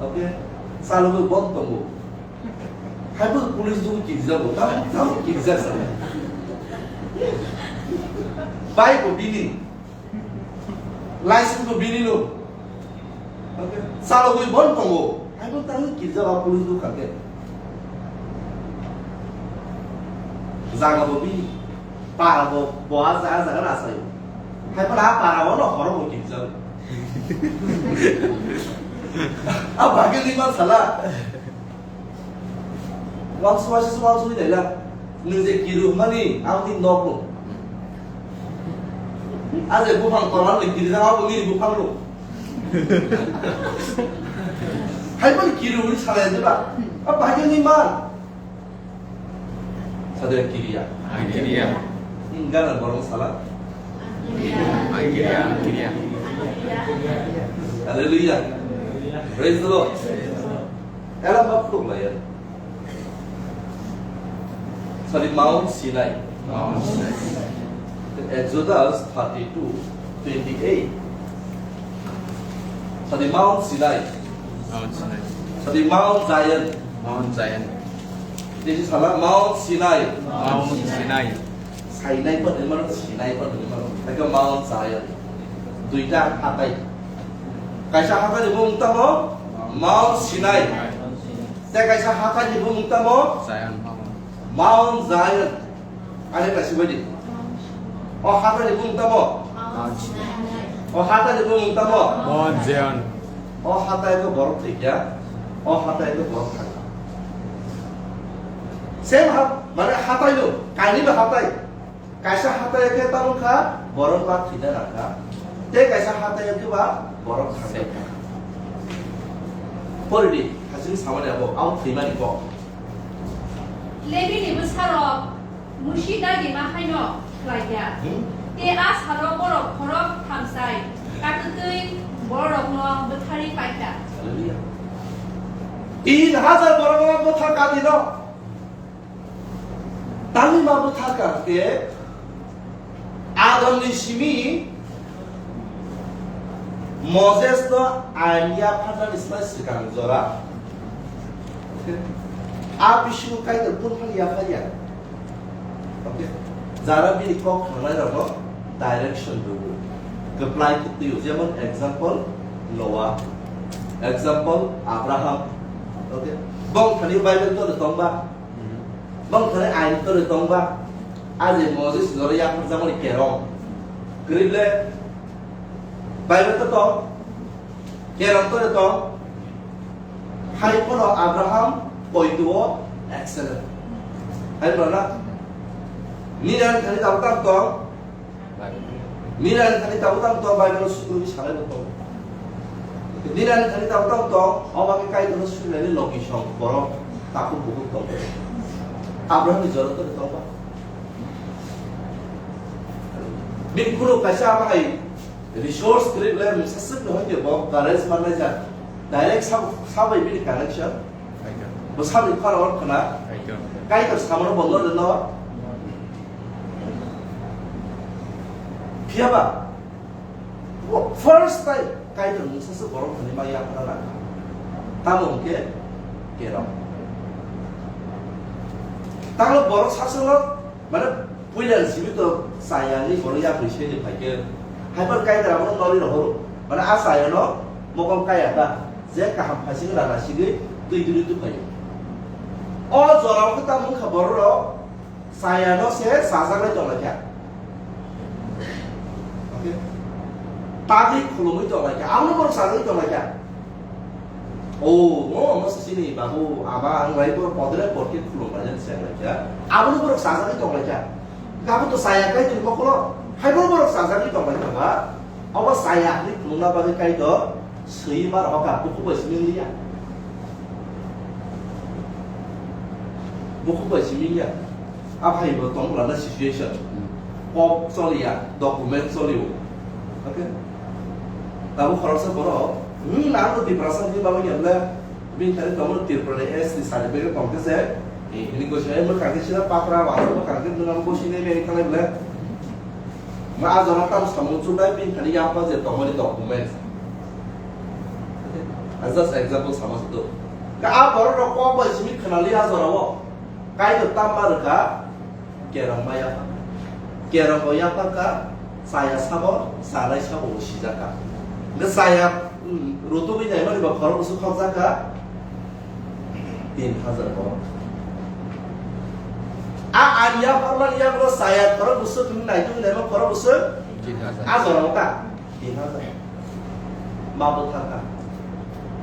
Okay? Salo bo bon tongo. Hai bo police dugu kirjak bo. Tam, tam kirjak sa. Bai bo bini. License bo bini lo. Okay? Salo bo bon tongo. Hai bo tam kirjak ba police dugu kake. Jaga bo bini. Para bo, bo a jaga jaga na sai. Hai bo na para bo no horo bo kirjak. A bagel ni man sala. Wang suwa si suwa sui dai la. Nung je kiru mani, ang ni nok lo. A je buphang koran ni kiri jang, ang ni buphang lo. Hai bo kiru ni sala ya ba. A bagel ni man. Sadya kiriya. Ang kiriya. Ingana borong sala. Ang kiriya, ang kiriya. Hallelujah. Praise the Lord. Ela ma khuluk lai ya. Sorry, Mount Sinai. Exodus thirty-two twenty-eight. Sorry, Mount Sinai. Mount Sinai. Sorry, Mount Zion. Mount Zion. This is hala Mount Sinai. Mount Sinai. Sinai pa ni mano, Sinai pa ni mano. Eka Mount Zion. Duita hatai. Kaisa hatai ni bumung tamo Mount Sinai. Te kaisa hatai ni bumung tamo Zion. Mount Zion. Ani kaisa bai di. O hatai ni bumung tamo. O hatai ni bumung tamo. Mount Zion. O hatai ko borok thikya. O hatai ko borok thang. Same ha, mane hatai no, kaini ba hatai. Kaisa hatai khe tamo kha, borok ba thida rakha. Te kaisa hatai khe ba borok thang. Pori di, hasing samani abo, abo thwimani kok. Lebi ni bwsarok Musi dagima haino khlai kha. Hmm? Te a salo borok khorok thamsai katwtwi bororokno bwtharwi pai kha. Hallelujah. Tin hajar borokno bwthar kha tino. Tamni ma bwthar kha te Adamni simi Moses no ain yapharnani slai swkang jora. A bisingo Kaitor buphang yapharya. Okay. Jara bini kok khangnai rokno direction rwo. Kwplai kwtwio, jemon example Noah, example Abraham. Okay. Bong thani Bible to tongba. Bong thani ain to tongba. A je Moses jora yapharjakmani kerong. Kwrwi le Bible to tong. Kerong to tong. Hai phano Abraham poito excellent. Hai phano na? Miran thani tabuk tam tong. Miran thani tabuk tam tong, Bible sukru ni salai bo tong. Miran thani tabuk tam tong, oba ke Kaitor sukru ni logi song borok takhuk bukhuk tong. Abraham ni jora to tong ba. Bin kunu kaisa ama hai resource kwrwi belai mungsa swk no hwnkhe bo courage manlaijak. Direct sab-, sabai bini connection. Bo sabni khorang khna. Kaitor samano bo lordi no. Phiya ba? Bo first time Kaitor mungsa swk borok thani ma yaphara na. Tamo hwnkhe kerong. Tamo borok saswk no Mane, puila simi to chaya ni borok yapri se ni phaikhe. Haiphano Kaitor abono nori rohoro. Mane, a chaya no mokol kaya ta. Je kaham phaising rana sigwi twi twi twi phaio. O jora o khe tamo wngkha borok rok chaya no se chajaknai tonglaikha. Okay? Tagwi khulumwi tonglaikha. Abono borok chajaknai tonglaikha. O, o, omo se sini babu, ama ang rai bor podre porke khulum bai jan se lai kha. Abono borok sajagwi tong lai kha. Gabo to saya kai twi mokolo. Hai bo borok sajagwi tong lai kha ba. Obo saya ni khulumna bagwi kai to swi mar hoka buku bai simi liya. Buku bai simi liya. Aphai bo tong lana situation. Kok choliya, document cholio. Okay? Tamo khoroksa borok, hmm, nang bo Tiprasa ni bagwi ya bla, bini thani tamo Tripura ni S T certificate tong khe se, eh, ini gosi ai mwkhang khe sida patra wa, mwkhang khe nang gosi ne bini thani bla. Ma a jora tam samung chubai bini thani ya pa je tongmani document. Okay? As just example sama se do. Ka a borok rok kok bai simi khnali a jora o. Kaitor tam ma rwkha, kerong ma yapha. Kerong bo yapha kha, chaya sabo, chanai sabo bo sijak kha. Hwnkhe chaya, mm, rutugwi naimani bo khorok bwswk khokjak kha, tin hajar borok. A, a yapharmani yagulo chaya khorok bwswk hwnwi naitugwi naima khorok bwswk? Tin hajar. A jorao ta? Tin hajar. Ma bwthar kha.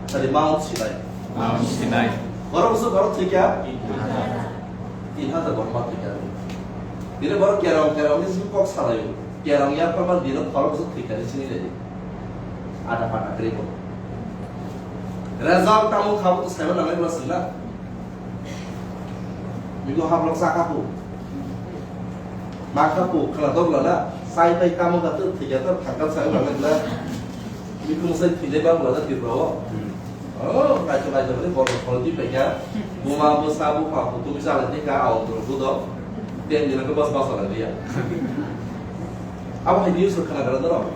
Sari Mount Sinai. Mount Sinai. Borok bwswk borok thwikha? Tin hajar. Tin hajar borok ma thwikha. Bini borok kerong kerong ni simi kok salaio. Kerong yapharma bini borok bwswk thwikha ni sini ledi. Ada pada kwrwi bo. Result tamo kha bo to saiman nangnai bwla swngna. Bini hablok chakha bo. Makha po khwna dok lana, sai pai tamo ka tw thwikya tw thangkam sai lana glak. Bikung sai thwinai bang wala Tripura o. Oh, kaisa kaisa ni borok khoroknwi paikha. Buma bwsa bupha kutung chalai tongkha, aw borok budo. Ten jora khe bas bas wala liya. Abo hai news khna gra doro.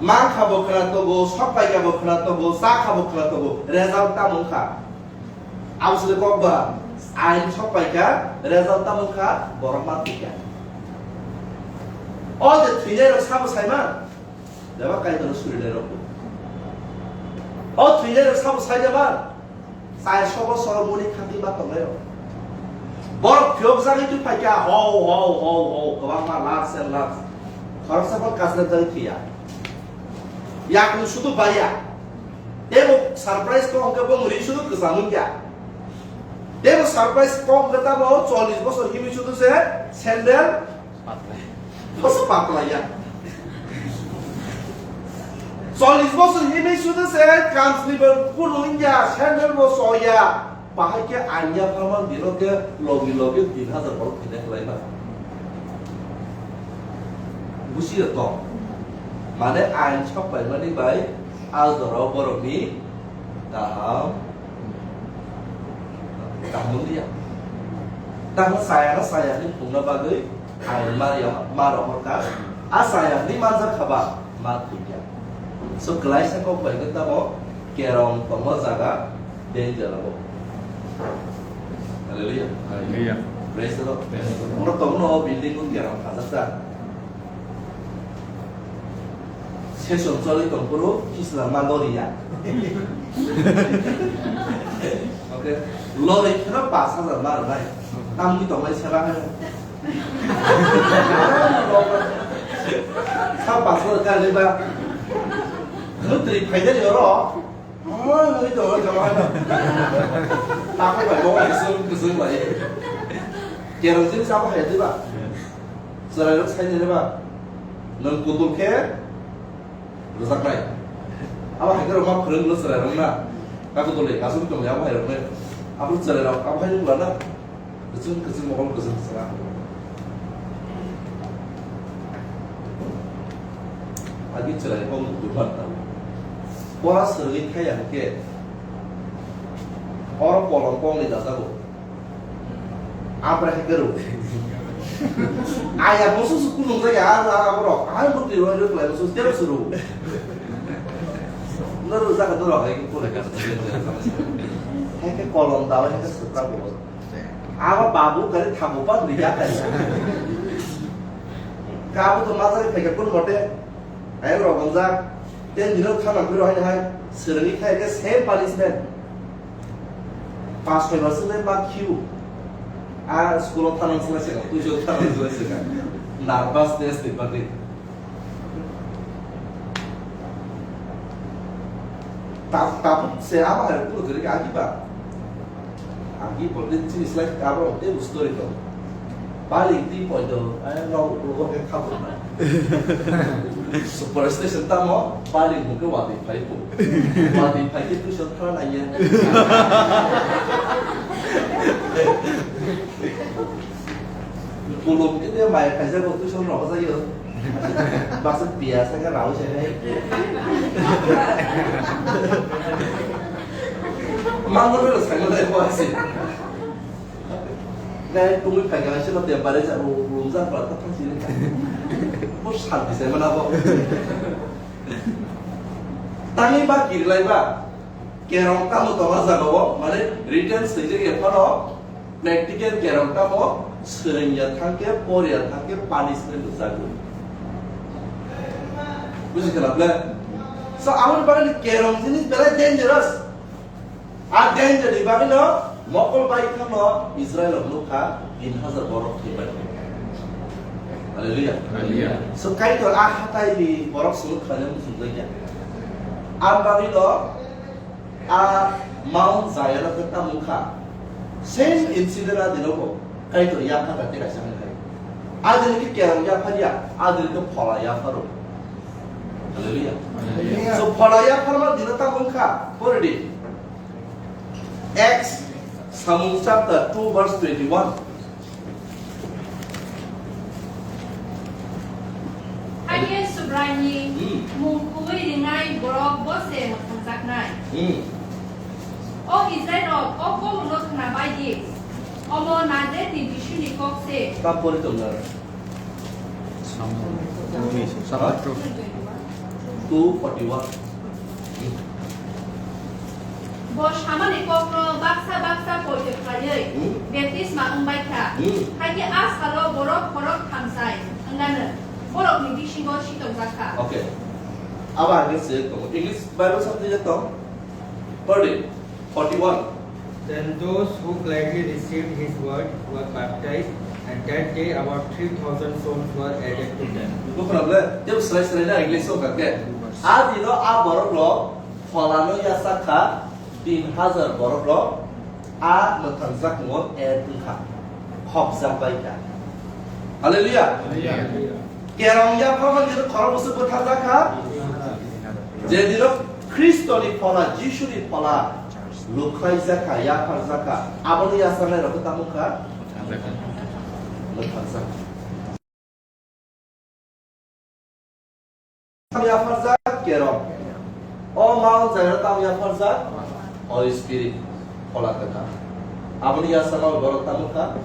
Ma kha bo khna togo, sok pai kha bo khna togo, cha kha bo khna togo. Result tamo wngkha. Abo se kok ba, ain sok pai kha, result tamo wngkha, borok ma thwi kha. O je thwinai rok sabo sai ma? Bebak Kaitorno surinai rok bo. O thwinai rok sabo sai jaba? Chai sobo soro muni khati ma tongnai rok. Borok phiyok jagwi twi phaikha, ho, ho, ho, ho, kwbangma lakhs and lakhs. Khoroksa phano kasrep jagwi thwiya. Yakung sudu baiya. Tebo surprise ko hwnkhe bo mwrwi sudu kwcham wngya. Tebo surprise ko hwnkhe tamo chollish bosor himwi sudu se sandal Bosor patlaiya. Chollish bosor himwi sudu se kansni bo kunu wngya, sandal bo soya. Bahai khe ain yapharman dino khe logi logi tin hajar borok thwinai khlaima. Busiya tong. Mane ain sok paimani bai al dorao borokni kaham kaham wngya. Tamo saya na saya ni phungna bagwi Ang mari, ma rohor kha, a chaya hwnwi manjak kha ba, ma thwi kha. So, klaisa kok bai khe tamo kerong tongma jaga danger abo. Hallelujah. Hallelujah. Praise the Lord. Praise the Lord. Ono tongno o building o kerong khajak ta. Session choli tongphuru kisla ma lori ya. Okay. Lori kheno pash hajar ma rwnai. Tamni tongnai seba hai. Sa pash hajar ka ni ba. Nutri phaidari oro. Oi, oi, to, oi, to, oi. Tako bai, bo bai, sung, sung bai. Kerosene sa abo hai di ba. Chwrairok sainani ba. Nwng kutul khe rwjaknai. Abo hai khe rok ma phwrwng no chwrairok na. Kako dole, aswk tongya abo hai rok nai. Abo chwrairok, abo hai rok lana. Kwchwng kwchwng mokol kwchwng kwchwng a. Agi chwrai kok duhar ta. Pora swrwngwi thai ang khe. Oro kolom kok ni dajago. Abra hai khe rw. Aya musu su kunung jaya, a, a, aborok. Ai, mukti roi roi klai musu, tero suru. Noro jaka doro hai khe kulai ka. Hai khe kolom da, hai khe sutra bo. Abo babu kare thamu pa ni ya kai. Kabu to mazari phai khe kun mote. Ayang rok gonjak, ten dino thana phiro hai hai, swrwngwi khai khe same punishment. Pas soi bosor le ma khiu. A school o thana swlai se ka, tuition thana swlai se ka. Nervous test ni bagwi. Tap, tap se ama hai kunu gari agi ba. Agi polite chini slai abo tei story to. Bali ti poito, ai no ulo ke khabu na. Super station tamo, bali muke wadi phai po. Wadi phai ke tu shot khana ye. Pulung ke dia mai phai jago tu shot no jago. Baksa biasa kan rau sih. Mango dulu saya mulai puasa. Nai tungwi phaikha sino te bare ja ru ru ja pa ta thang sini. Bo santi se mana bo. Tangwi ba kirilai ba. Kerong tamo toma jaga o mane written swijak ya phano practical kerong tamo swrwngya thangkhe porya thangkhe punishment rwjago. Buji khala ble? So amoni bagwi kerong jinis belai dangerous. A danger ni bagwi no mokol bai khano Israel rok nukha tin hajar borok thwibai. Hallelujah. Hallelujah. So Kaitor a hatai ni borok sunu khwlai muchung jakya. A bagwi no a Mount Zion o khe tamo wngkha. Same incident a dino bo Kaitor yapha kha tei kaisa hai. A dino khe kerong yapha ya, a dino khe phola yapha rw. Hallelujah. Hallelujah. So phola yapha rw dino tamo wngkha. Pori di. Acts, Samung chapter two verse twenty-one. Haikhe Subraiyung ni Hmm. Mung kubui ringnai borok bo se mwthangjaknai. Hmm. O Israilrok, o kokno khna bai di. Omo Nazarethni Jisuni kok se. Tam pori tongna. Psalm two forty-one. Two forty-one. Bo samani kokno baksa baksa poito khlaiwi Hmm. baptisma wng bai kha. Hmm. Hakhe a salo borok khorok thamsai wngano borokni bisingo sitokjak kha. Okay. Abo ang se tongo. English Bible sathai tong. Pori. Forty-one. Then those who gladly received his word were baptized, and that day about three thousand souls were added to them. Bukhuna bole, tebo srai srai na English o kake. A dino a borok rok pholano yachak kha, tin hajar borok rok a mwthangjakmung o add wngkha, khopjak bai kha. Hallelujah. Hallelujah. Kerong yaphang man jeno khorok bwswk bwtharjak kha. Je dino Khristoni phola, Jisuni phola lukhlaijak kha, yapharjak kha, aboni yachanai rok tamo kha? Mwthangjakha. Tamo yapharjak? Kerong. O Mount Zion tamo yapharjak? Holy Spirit, Phola Kwthar. Aboni yasama borok tamo kha?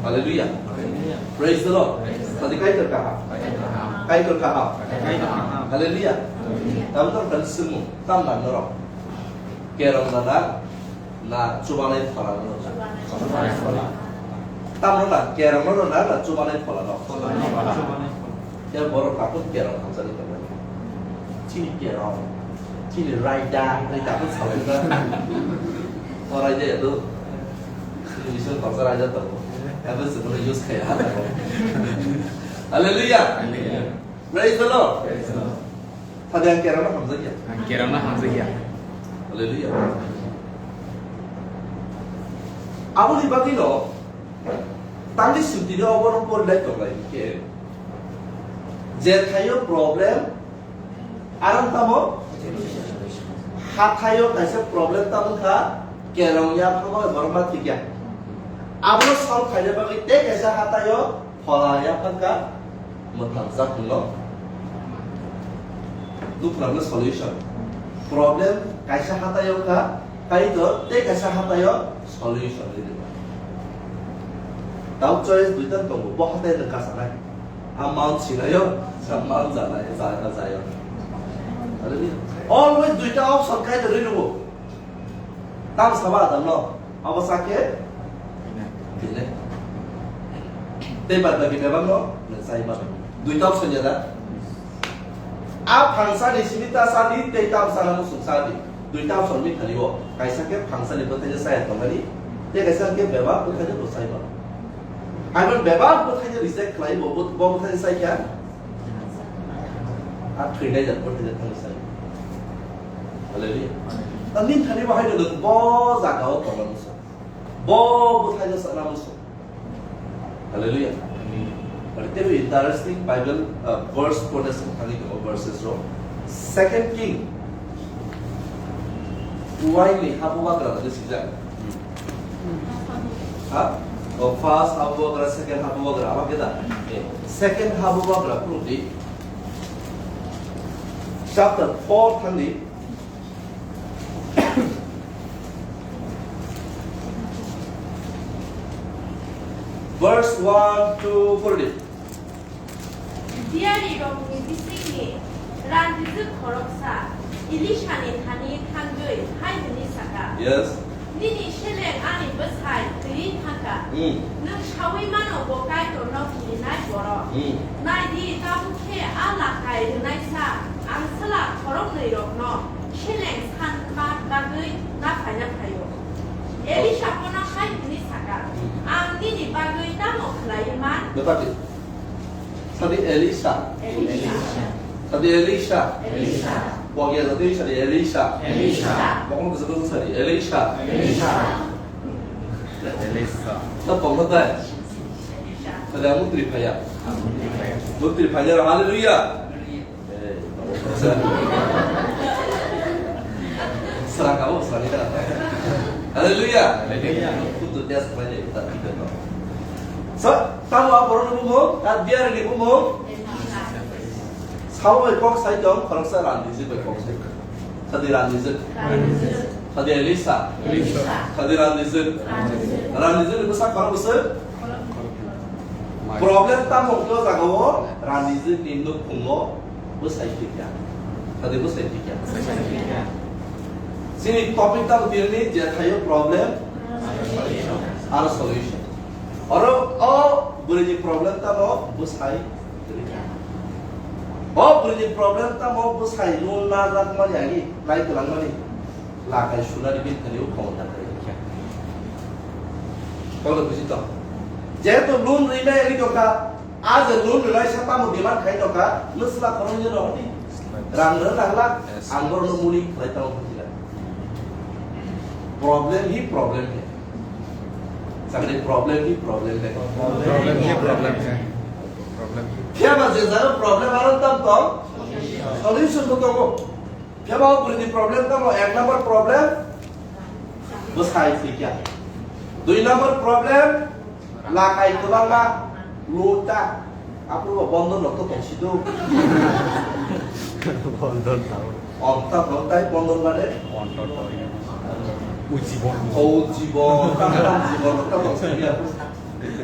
Hallelujah. Praise the Lord. Sadi Kaitor kaham. Kaitor kaham. Hallelujah. Tamo tamo kani simo. Tam na norok. Kerong na na, na chubanai phola no. Chubanai phola. Tamno na kerong no na, na chubanai phola no. Chubanai phola. Ya borok takut kerong hamsani tongmani. Chini kerong, chini raida, ni takut salai na. O raida ya tu. Chini bisan bangsa raida tongo. Tapi sebenarnya use kaya. Hallelujah. Praise the Lord. Praise the Lord. Sadi ang kerongno hamjakya. Ang kerongno hamjakya. Hallelujah. Aboni bagwino tangni sutino obono porilai tonglai khe. Jethaio problem, aram tamo? Hathaio kaisa problem tamo kha, kerong yaphangma borok ma thikya. Abono solve khaina bagwi tei kaisa hathaio Phola yaphang kha mwthangjakmungno. Nukhrangno solution. Problem kaisa hathaio kha, Kaitor tei kaisa hathaio solution rwdi. Tao choice duita tongo, bo hathai no kasanai. A mount sinaio, sa mount janai, ja-, jayo. Hallelujah. Always duita option Kaitor rwdi. Tam saba Adam no, abo sakhe bini. Tei bad baki bebak no, nwng sai mano. Duita option ya da? A phangsa ni simi ta sadi, tei tam sana musung sadi. Duita option mi khali o. Kaisa khe phangsa ni bwthai no saya tongmani, tei kaisa khe bebak bwthai no bo sai mano. Abo bebak bwthai no reject khlai bo, bo, bo bwthai no sai kha. A thwinai jat bwthai no thang sai. Hallelujah. Nini thani bahai no bo jaga o tongna musa. Bo bwthai no sana musa. Hallelujah. But tell you interesting Bible, uh, verse quotation thani ko verses ro. Second King. Uai ni habu bagra da sijak. Ha? O first habu bagra, second habu bagra, ama keda? Eh, second habu bagra, purti. Chapter four thani. Verse one to four di. Diari rokni bisingni randijwk khoroksa Elisani thani thangwi hai hwnwi saka, Yes. "Nini seleng ani bwsai twiwi thangkha. Hmm. Nwng saui mano bo Kaitorno kirinai borok. Hmm. Nai di, tabuk khe a lakai rwnaisa ang swla khoroknwi rokno seleng san kma bagwi na phaina phaio." Elisa bono hai hwnwi saka, Hmm. "Ang nini bagwi tamo khlaiwi man?" Bebak di. Sadi Elisa. Elisa. Sadi Elisa. Elisa. Pogya sadi sadi Elisa. Elisa. Pokok sadi sadi Elisa. Elisa. Elisa. Na pokok tai. Sadi amu tripaya. Amu tripaya. Amu tripaya. Hallelujah. Eh, serang kamu serang kita. Hallelujah. Hallelujah. Untuk dia semuanya kita tidak tahu. So, tamu apa orang umum? Biar ini umum. Sabo bai kok sai tong, khoroksa Randijwk bai kok sai tong. Sadi Randijwk. Randijwk. Sadi Elisa. Elisa. Sadi Randijwk. Randijwk. Randijwk ni bwsa khorok bwswk? Problem tamo wngkha o jaga o Randijwk ni nukhungo bwsai thwikha. Sadi bwsai thwikha. Bwsai thwikha. Chini topic tamo tini ni je thaio problem aro solution. Oro o bwrwi ni problem tamo bwsai O bwrwini problem tamo bwsai loan na jak mani agi nai twlang mani lakai sunari bin thani o khomota kwrwi khe. Tole buji to. Jehetu loan rinai agi tongkha, a je loan rinai sa tamo demand khai tongkha, nwsla khoroknwi rw hwnwi. Rang rw nangla, ang borokno muni khlai tamo buji la. Problem hi problem khe. Sakni problem hi problem khe. Problem hi problem khe. Problem hi. Phiya ba je jaga problem aro tam tong solution bo tongo. Phiya ba o bwrwini problem tamo ek number problem bwsai thwikya. Dui number problem lakai kwbangma luta. Aphuru bo bondon rok to tongsido. Bondon tao. Om ta bondon tai bondon bade. Ontor to. Ujibon. O jibon, ta ta jibon ta tongsiya.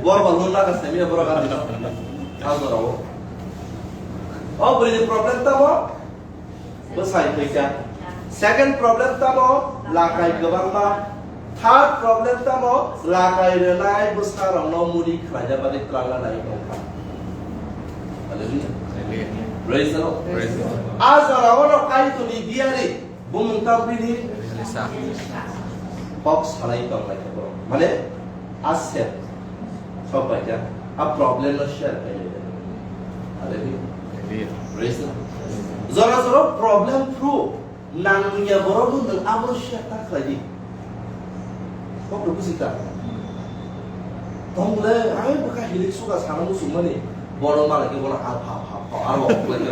Bor ba lun laga semiya bor ga dino. Ang dorao. O bwrwini problem tamo bwsai thwikya. Second problem tamo lakai kwbangma. Third problem tamo lakai rwnai bwsarokno muni khlaina bagwi twlangna nai tongkha. Hallelujah. Amen. Praise the Lord. Praise the Lord. A jorao no Kaitorni diari bumung tamo bini Elisa. Kok salai tong lai khe borok. Mane a sep sok bai kha a problem no share khai lai kha. Hallelujah. Amen. Praise the Lord. Jora jora problem through nang ya borok no nang abo share ta khlai di. Kok rw buji ta. Tong le ai bwkha hilik suga sana muchung mani. Borok malai khe bono ha ha ha ha aro khlai khe.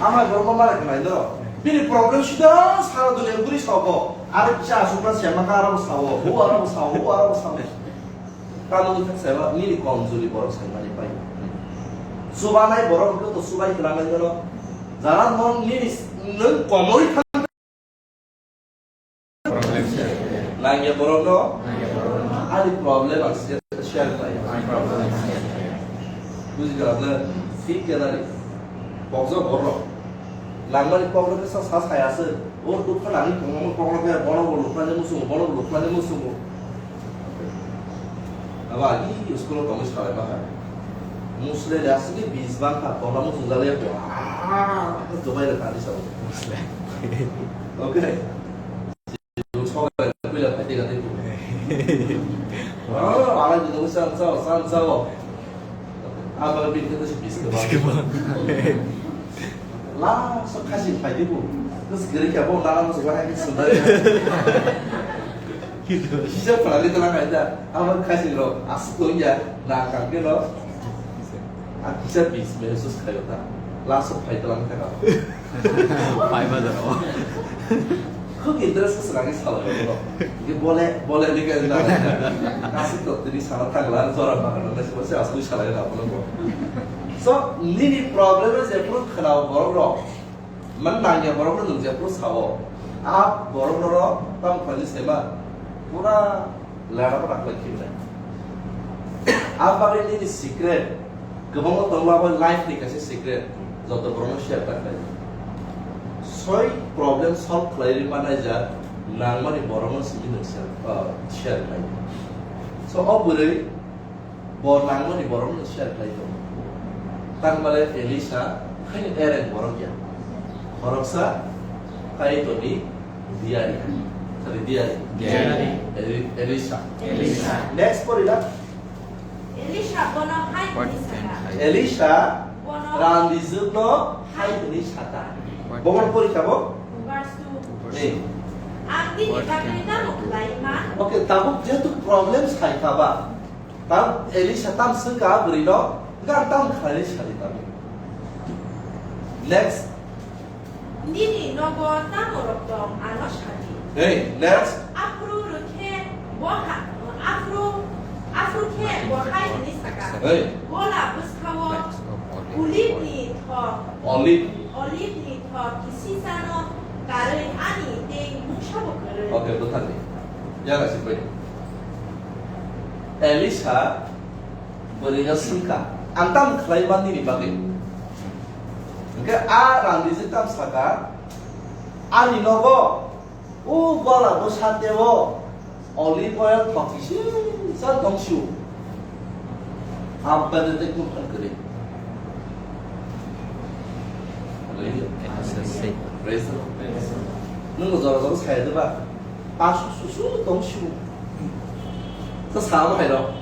Ama borok malai khe nai no. Bini problem sida sara dunia guri sabo. Aro kisa asukna sema ka aro sabo. Hu aro sabo, hu aro sabo. Tamoni thak saiba nini komjuri borok saimani pai. Chubanai borok hwnkhe to chubai twlangnai no. Jara non nini nwng komori thang. Nangya borok no. Ani problem ang share, share khlai. Buji kha na? Thik khe nari. Bokjak borok. Langmani problem sa sa saya se. O dukha nangni tongmani problem khe bono bo lukmani musungo, bono bo lukmani musungo. Aba agi school o tongwi salai ma hai. Musle le asli bis bang kha, bono musung jale ko. Ah, to bai le tani sa. Musle. Okay. Sobai puila phai tega tei. Oh, ala jino san sao, san sao. Aba bin khe to si bis khe ba. Bis khe ba. La so khasi phai dibo. Kos gere kya bo la mo so ba hai sundar. Kisa pala le tala kai da. Aba khasi ro as to ya na ka ke ro. A kisa bis me sus khayo ta. La so phai tala ka. Pai ma jaro. Khub interest se lagi sala ko. Ke bole bole ni ka na. Kasi to tini sala thang la jora ma ka na se asli sala na ko. So nini problem je pro khana borok rok. Man nangya borok no nung je pro sao. A borok no tam khali sema. Pura Lera pora khlai khibnai. A bagwi nini secret kwbangma tongla, abo life ni kaisa secret, joto borokno share ta khlai. Soi problem solve khlai ri manai ja nangmani borokno simi nung share, ah, share khlai. So o bwrwi bo nangmani borokno share khlai tongo. Tangmale Elisa haino ereng borok ya. Khoroksa Kaitorni Diari. Sorry, diari. Diari. Eli-, Elisha. Elisha. Next pori la. Elisha bono hai hwnwi saka. Elisha bono randijwkno hai hwnwi saka. Bono pori kha bo? Verse two. Ni. Ang nini bagwi tamo khlai man? Okay, tabuk jehetu problem sai kha ba. Tam Elisha tam swngkha bwrwino, "Gan tam khlainai sadi tamo." Next. Nini nogo tamo rok tong ano sadi. Hey, next. Aphuru rwkhe bo ha, aphuru, aphuru khe bo hai hwnwi saka. Hey. Bola bwskao Olive ni thok. Olive. Olive ni thok kisisano karwi ani tei mungsabo kwrwi. Okay, bwthangni. Yaga sipoi. Elisa bwrwino swngkha, "Ang tamo khlai man nini bagwi?" Hwnkhe a randijwk tam saka, "Ani nogo o gola bwsa tei o olive oil thok kisi sa tong sio." Am pede tei kun phan kwrwi. Praise the Lord. Nwng jora jora sai de ba? Asu susu tong sio. Ta sa ma hai ro.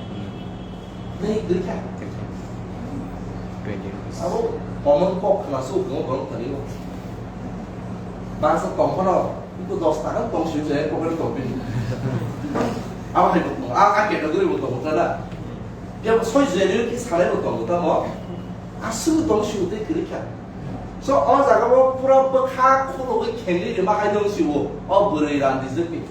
Nei dui kha. Twenty rupees. Abo common kok khna su ko borok thani o. Bangsa tong phano, iku dos taka tong sui je, pocket tong bini. Abo hai bo tong, a, a category bo tong ta da. Ya bo soi je ni ki salai bo tong ta mo. A su tong sui te kiri kha. So o jaga bo pura bwkha khulugwi khengli rima hai dong sio, o bwrwi randijwk ni.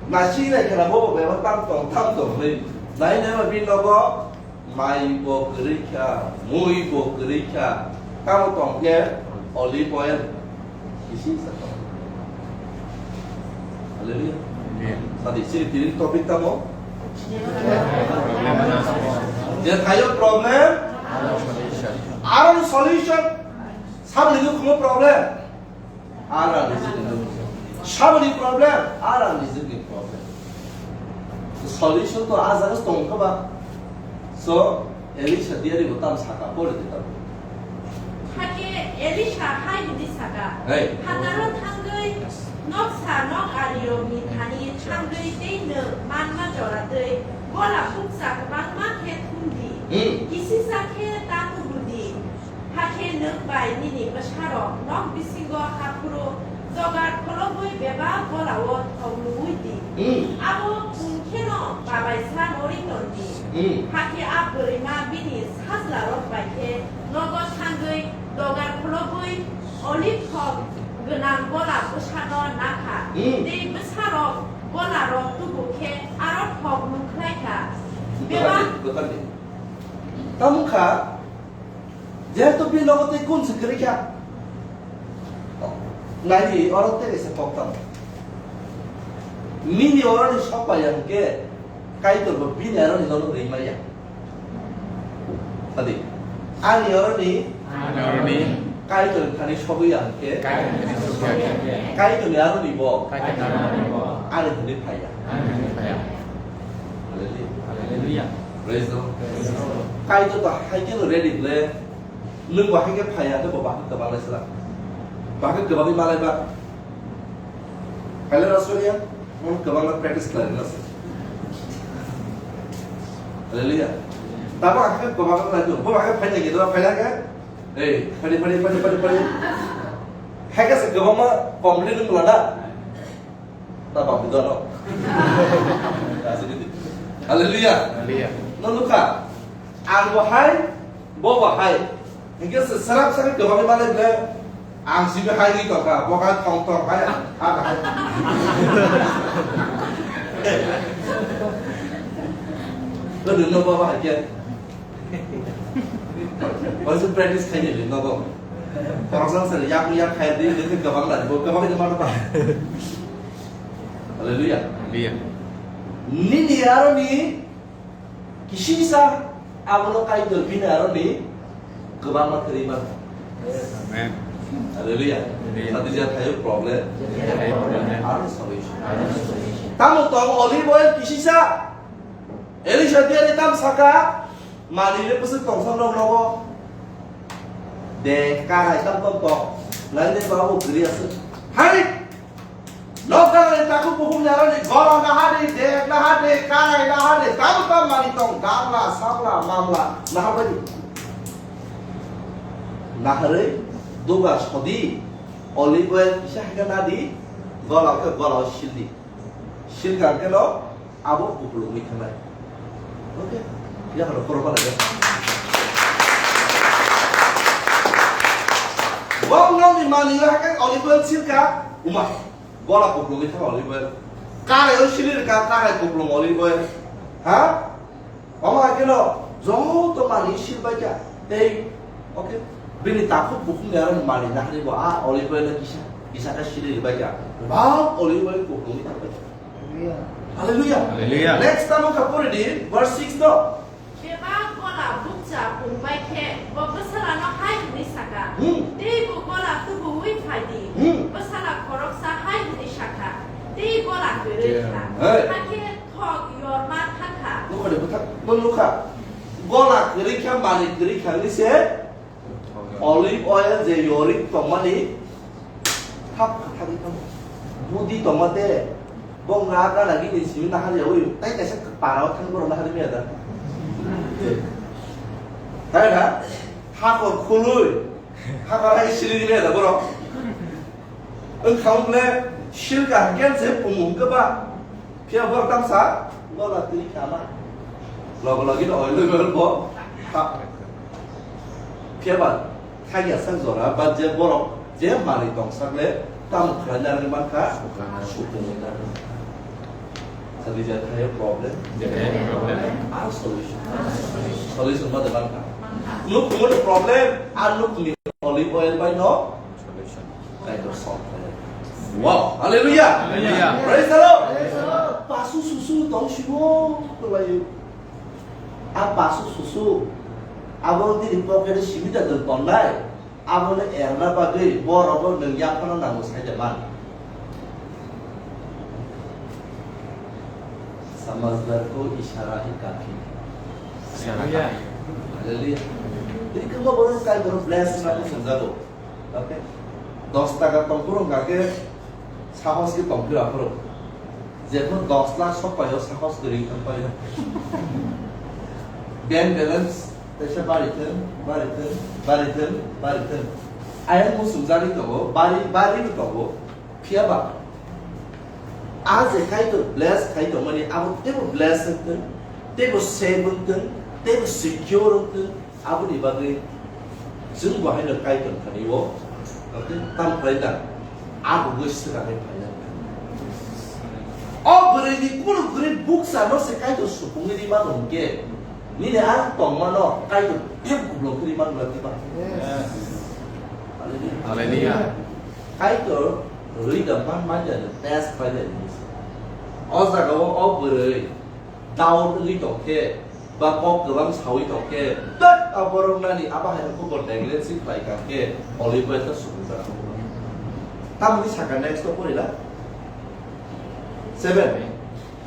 Na si nai khna bo bo bebak tam tong, tam tong hwnwi. Nai nai ma bini nogo mai bo kwrwi kha, mui bo kwrwi kha. Tamo tong khe olive oil. Kisi sa tong. Hallelujah. Amen. Sadi sini tini topic tamo. Je thayo problem. Aro solution. Sabni ko problem. Ara nijini problem, ara nijini problem. Solution to a jaga tong kha ba. So, Elisha diari bo tam saka pore de tam. Hake Elisha hai hini saka. Hey. Hataro thangwi noksa nok ari rok ni thani thangwi tei nwk manma jora tei gola bukcha kwbangma khe thumdi. Hmm. Kisisa khe ta tubudi. Hakhe nwk bai nini bwsarok nok bisingo haphuru jogar kholobwi bebak golao thok nugwi di. Hmm. Abo pung kheno babaisa norwi ton di. Hmm. Hakhe a bwrwima bini sajlarok bai khe nogo thangwi jogar kholobwi olive thok gwnang gola bwsano nakha. Hmm. Tei bwsarok golarok tubu khe aro thok nukhlai kha. Bebak. Bebak. Tamo kha. Jehetu bini nogo tei kun se kwrwi kha. Nai di, oro tei kaisa kok tamo. Nini oroni sok pai ya hwnkhe, Kaitor bo bini aroni nono rwi maya. Sadi, ani oroni, ani oroni, Kaitor thani sogwi ya hwnkhe, Kaitor thani sogwi ya hwnkhe, Kaitor ni aroni bo, Kaitor ni aroni bo, ani thani phai ya. Ani thani phai ya. Hallelujah. Hallelujah. Praise the Lord. Praise the Lord. Kaitor to hai khe ready ble. Nwng bo hai khe phai ya, bo bahai kwbang lai sala. Bahai kwbangwi malai ba. Phai lai Australia, nwng kwbang practice khlai rwna se. Hallelujah. Tamo hai khe kwbang lai do. Bo hai khe phai nai do, phai lai khe. Ei, phai, phai, phai, phai, phai. Hai khe se kwbangma complain wng la da. Ta bang bujo no. Hallelujah. Hallelujah. No nukha. Ang bo hai, bo bo hai. Hingke se serap serap kebang mane ble. Ang sibe hai ni tongka, bo hai tong tong hai, ha hai. Lo dun no bo bo hai ke. Waisa practice khaini le nogo. Khoroksa se yak yak khai di, de kwbang la, bo kwbang de ma ba. Hallelujah. Hallelujah. Nini aroni kisisa abono Kaitor bini aroni kwbangma kwrwi mano. Amen. Hallelujah. Hallelujah. Sadi ja thayo problem. Thayo problem. Aro solution. Aro solution. Tamo tong olive oil kisisa. Elisha diari tam saka. Mani le bwswk tongthok rok nogo. De, karai tam tong tong. Nai de ba bo gri aswk. Hai! Nokdar ni takhuk bukhuk ni aroni gola naha de, de naha de, karai naha de, tam tam mani tong, gamla, samla, mamla, naha bai. Naharwi, duga sodi, olive oil kisa haikhe nadi, gola khe gola o sildi. Silkha khe no, Abo kupulungwi thangnai. Okay. Yakhalo khoro phalai. Wak nokni manwi hakhe olive oil silkha, uma. Bola kupulungwi thang olive oil. Karai o sili rwkha, karai kupulung olive oil. Ha? Omo hakheno joto manwi silbaikha. Tei Okay? Bini takhuk bukhung ni aro mani nahari bo a olive oil no kisa, kisa khe siri ribai kha. Bang olive oil kuplungwi thangbai kha. Hallelujah. Hallelujah. Hallelujah. Next tamo kha pori di, verse six to. Bebak gola bukcha pungbai khe bo bwsalano hai hwnwi saka, Hmm. "Teibo gola tubuwi phai di, Hmm. bwsala khoroksa hai hwnwi sakha, tei gola kwrwi kha." Hey. Hakhe thok yorma thangkha. Nukha de bwthak, bo nukha. Gola kwrwi kha, mani kwrwi kha hwnwi se olive oil je yori tongmani thap khathagwi thango. Budi tongma de, bong na gana gini simi nahar yawi, tai kaisa para o thang borok nahar maya da. Tai na, hakor khului, hakor hai siri maya da borok. Wngkha wng le silka hwnkhe se pungmung hwnkhe ba. Phiya borok tang sa, gola twi khama. Logo logi no oil oil bo. Ha. Phiya ba thagya sak jora ba je borok je manwi tong sak le tamo khlai na rwng mankha. Supung na. Sadi ja thai problem. Ar solution. Solution ma de mankha. Nuk mo problem, ar nuk ni olive oil bai no. Solution. Kaitor solve khlai. Wow, hallelujah. Hallelujah. Praise the Lord. Praise the Lord. Pasu susu tong sibo to layu. A pasu susu abo dini pocket simi da tong tongnai. Abo no erna bagwi borok no nang yaphano nango sai da man. Samajhdar ko ishara hi kafi. Hallelujah. Hallelujah. Dini kebo borok kai borok bless na ko sungjago. Okay? Dos taka tongphuru hwnkha khe sahos khe tongphuru aphuru. Jephuru dos lakh sok paio sahos kwrwi thang paio. Bank balance teisa bari thung, bari thung, bari thung, bari thung. Ayang muchungjagwi tongo, bari, bari tongo. Phiya ba, a je Kaitor bless khai tongmani, abo teibo bless wng thung, teibo safe wng thung, teibo secure wng thung, aboni bagwi chwng bo haino Kaitor thani o tam khlai da, abo gwi swkang hai phaina. O bwrwi ni kunu kwrwi bukcha no se Kaitor supungwi ri mano hwnkhe, nini ang tongmano Kaitor teibo kublung khe ri mano na twiba. Hallelujah. Hallelujah. Kaitor rwi da man man ya test khlai ya ni. O jaga o, o bwrwi doubt wngwi tong khe ba kok kwbang sawi tong khe, tat a borok nani abo hai khobor negligence khlai kha khe olive oil ta sukung ta. Tamni saka next to pori la. Seven.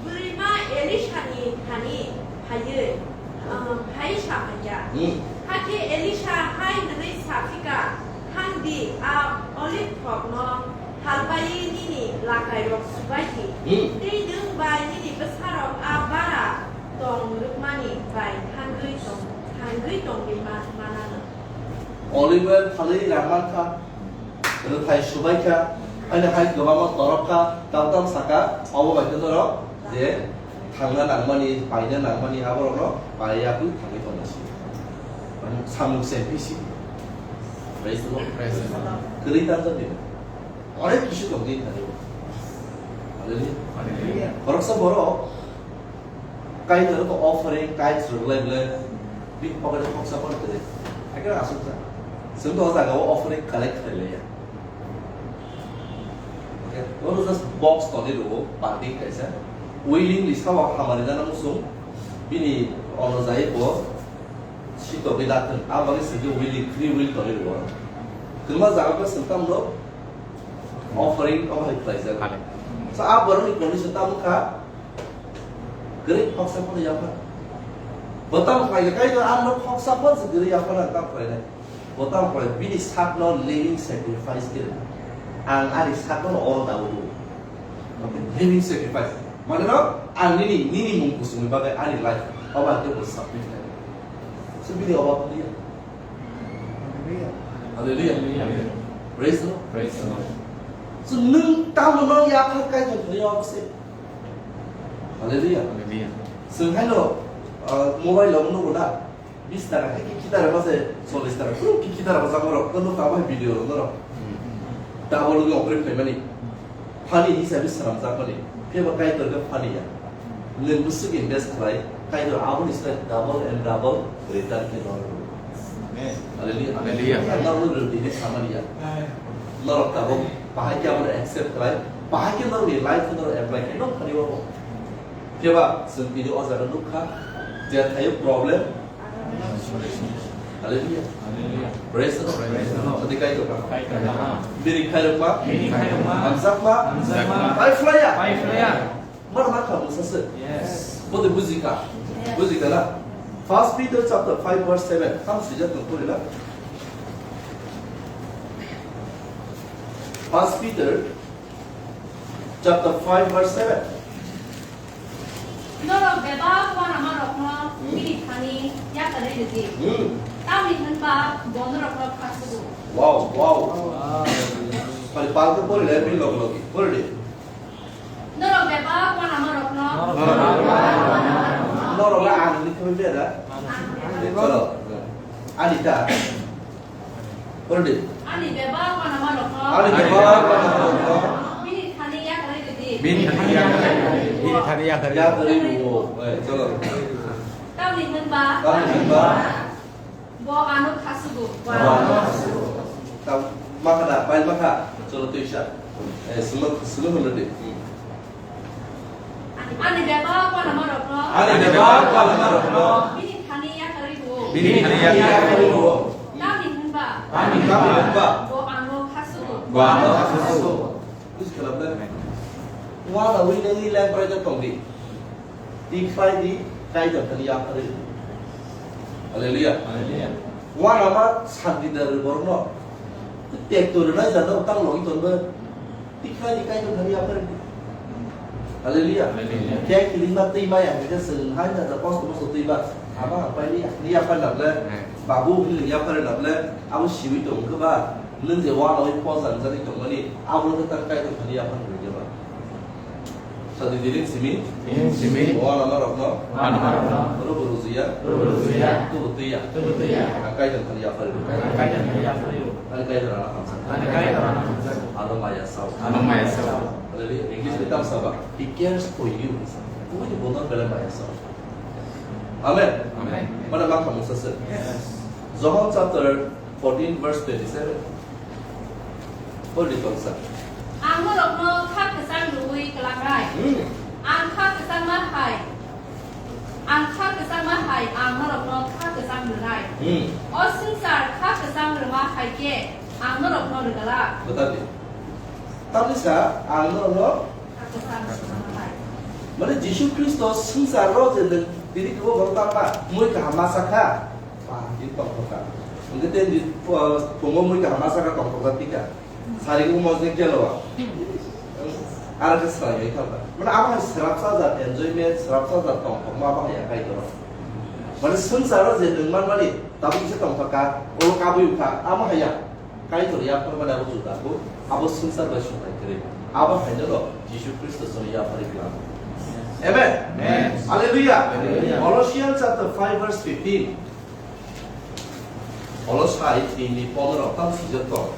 Bwrwima Elisani thani phaiwi, um, hai sa phai kha. Hmm. Hakhe Elisa hai hwnwi sa phi kha, "Thang di, a olive thokno halbai nini lakairok subai di. Hmm. Tei nwng bai nini bwsarok a bara tong rwkmani bai thangwi tong, thangwi tongwi ma-, mananw." Olive oil phalwi rang man kha. Rwthai subai kha, ani hai kwbangma torok kha, tamo tamo saka, obo bai khe norok je thangna nangmani, paina nangmani, aborokno pai yakwi thangwi tongna sio. Mane samung se bisi. Praise the Lord. Praise the Lord. Kwrwi tangjak di. Onek kisu tong di thani. Hallelujah. Hallelujah. Khoroksa borok Kaitor to offering, tithes rwglai ble, bini pocket o khoksa phano kwrwi. Hakhe aswk sa. Chwng to o jaga o offering collect khlai liya. Okay, oro just box toni rwo, parking kaisa. Willingly sawa hamari jana muchung, bini ono jai bo sitogwi da thwng. Aboni sidi willing, free will toni rwo. Kwma jaga khe chwng tamo offering obo hai khlaijak. So a borokni condition tamo kha, Kwrwi khoksa phano yapha. Bo tamo khlai kha, Kaitor ang no khoksa phano se kwrwi yapha nang tamo khlai nai. Bo tamo khlai bini sak no living sacrifice khe rwna. Ang ani sak no oro daui rwo. Living sacrifice. Mane no ang nini, nini mung kusumni bagwi ani life obo ang tei bo submit khlai. So bini obo khlai ya. Hallelujah. Hallelujah. Praise the Lord. Praise the Lord. So nwng tamo no yapha Kaitor kwrwi obo se. Hallelujah. Hallelujah. Chwng haino, uh, mobile o nugo na, bis taka, hai kiki tara ba se, chollish taka, kunu kiki tara ba jamo rok, kono kabo hai video rok norok. Hmm. Double ni offering paimani. Funny hisabe swnamjakmani. Phiya ba Kaitor khe funny ya. Nwng bwswk invest khlai, Kaitor aboni slai double and double return khe norok. Hallelujah. Hallelujah. Norok no rwdi hinwi samani ya. Norok tabuk bahai khe abono accept khlai, bahai khe norokni life-o norok apply khlai, norok thani o. Phiya ba chwng tini o jaga nukha, je thaio problem. Hallelujah. Hallelujah. Praise the Lord. Praise the Lord. Tini Kaitor kaham. Kaitor kaham. Bini khairokma. Bini khairokma. Hamjakma. Hamjakma. Paiphlaiya. Paiphlaiya. Mano mankha mungsa se. Yes. Bo de bujikha. Yes. Bujikha na? First Peter chapter five verse seven. Tam swijak tong pori na? First Peter chapter five verse seven. Norok bebak uanamarokno Hmm. bini thani yakarwi rwdi. Hmm. Tamni hwnba bo norokno khasugo. Wow, wow. Wow. Pari palto pori le, bini logi logi. Pori di. Norok bebak uanamarokno. Norok bebak uanamarokno. Norok na ang ni kami beda. Ang. Chalo. Ani ta. Pori di. Ani bebak uanamarokno. Ani bebak uanamarokno. Bini thani yakarwi rwdi. Bini thani yakarwi rwdi. Bini thani yakarwi rwdi. Yakarwi rwo. Eh, chalo. Tamni hwnba. Tamni hwnba. Bo ano khasugo. Bo ano khasugo. Tam makha da, bai makha. Cholo twi sa. Eh, sumuk, sumuk hwnwi di. Ani bebak uanamarokno. Ani bebak uanamarokno. Bini thani yakarwi rwo. Bini thani yakarwi rwo. Tamni hwnba. Tamni hwnba. Bo ano khasugo. Bo ano khasugo. Buji khalabna. Wala wi nangni life bright tong di. Tikhlai di, Kaitor thani yaphari. Hallelujah. Hallelujah. Wala ma santi da borno. Tek to na jana utang logi tonba. Tikhlai di, Kaitor thani yaphari. Hallelujah. Hallelujah. Khe kiling ma twi ma yang khe seng hai na da post post twi ba. Ama apa ni ni apa na le. Hmm. Babu ni yaphari na le. Amu siwi tong ke ba. Nwng je wanawi posa wngjagwi tongmani, abono khe ta Kaitor thani yaphang rwdi ba? Sadi diling simi? Diling simi. Wanamarokno? Wanamarokno. Rwbo rwjwya? Rwbo rwjwya. Tubu twiya? Tubu twiya. Ang Kaitor thani yaphang rwdi. Ang Kaitor thani yaphang rwdi. Ani Kaitor ano hamjak. Ani Kaitor ano hamjak. Ano maya sao. Ano maya sao. Hallelujah. English ni tam saba. He cares for you. Kubui ni bono belai maya sao. Amen. Amen. Mana bang kamu sese. Yes. John chapter fourteen verse twenty-seven. Pori tongsa. Ang norokno kha kwchang rwui kwlangnai. Hmm. Ang kha kwchangma hai. Ang kha kwchangma hai, ang norokno kha kwchang rwnai. Hmm. O swngchar kha kwchang rwma hai khe, ang norokno rwgala. Bwthardi. Tamni sa, ang norokno Mane Jisu Khristo swngchar ro je nwng tini kibo borok tangma mui kaham ma sakha, ba, tini tongthokha. Hwnkhe tei di, uh, phungo mui kaham ma sakha tongthokjak tikha. Sari khe mojde keloa. Aro khe swrang bai thangkha. Mane abo hai swrapsa jat enjoyment, swrapsa jat tongthokma abo hai ya Kaitor. Mane swngchar ro je nwng manmani tabuk kisa tongthokha, oro kabui wngkha, amo hai ya. Kaitor yapharmani abo juda kho, abo swngchar bai swngchar kwrwi. Abo haino no Jisu Khristo chwng yapharwi khlago. Amen. Amen. Hallelujah. Hallelujah. Colossians chapter five verse fifteen. Kolosai tini pondro tam swijak tong.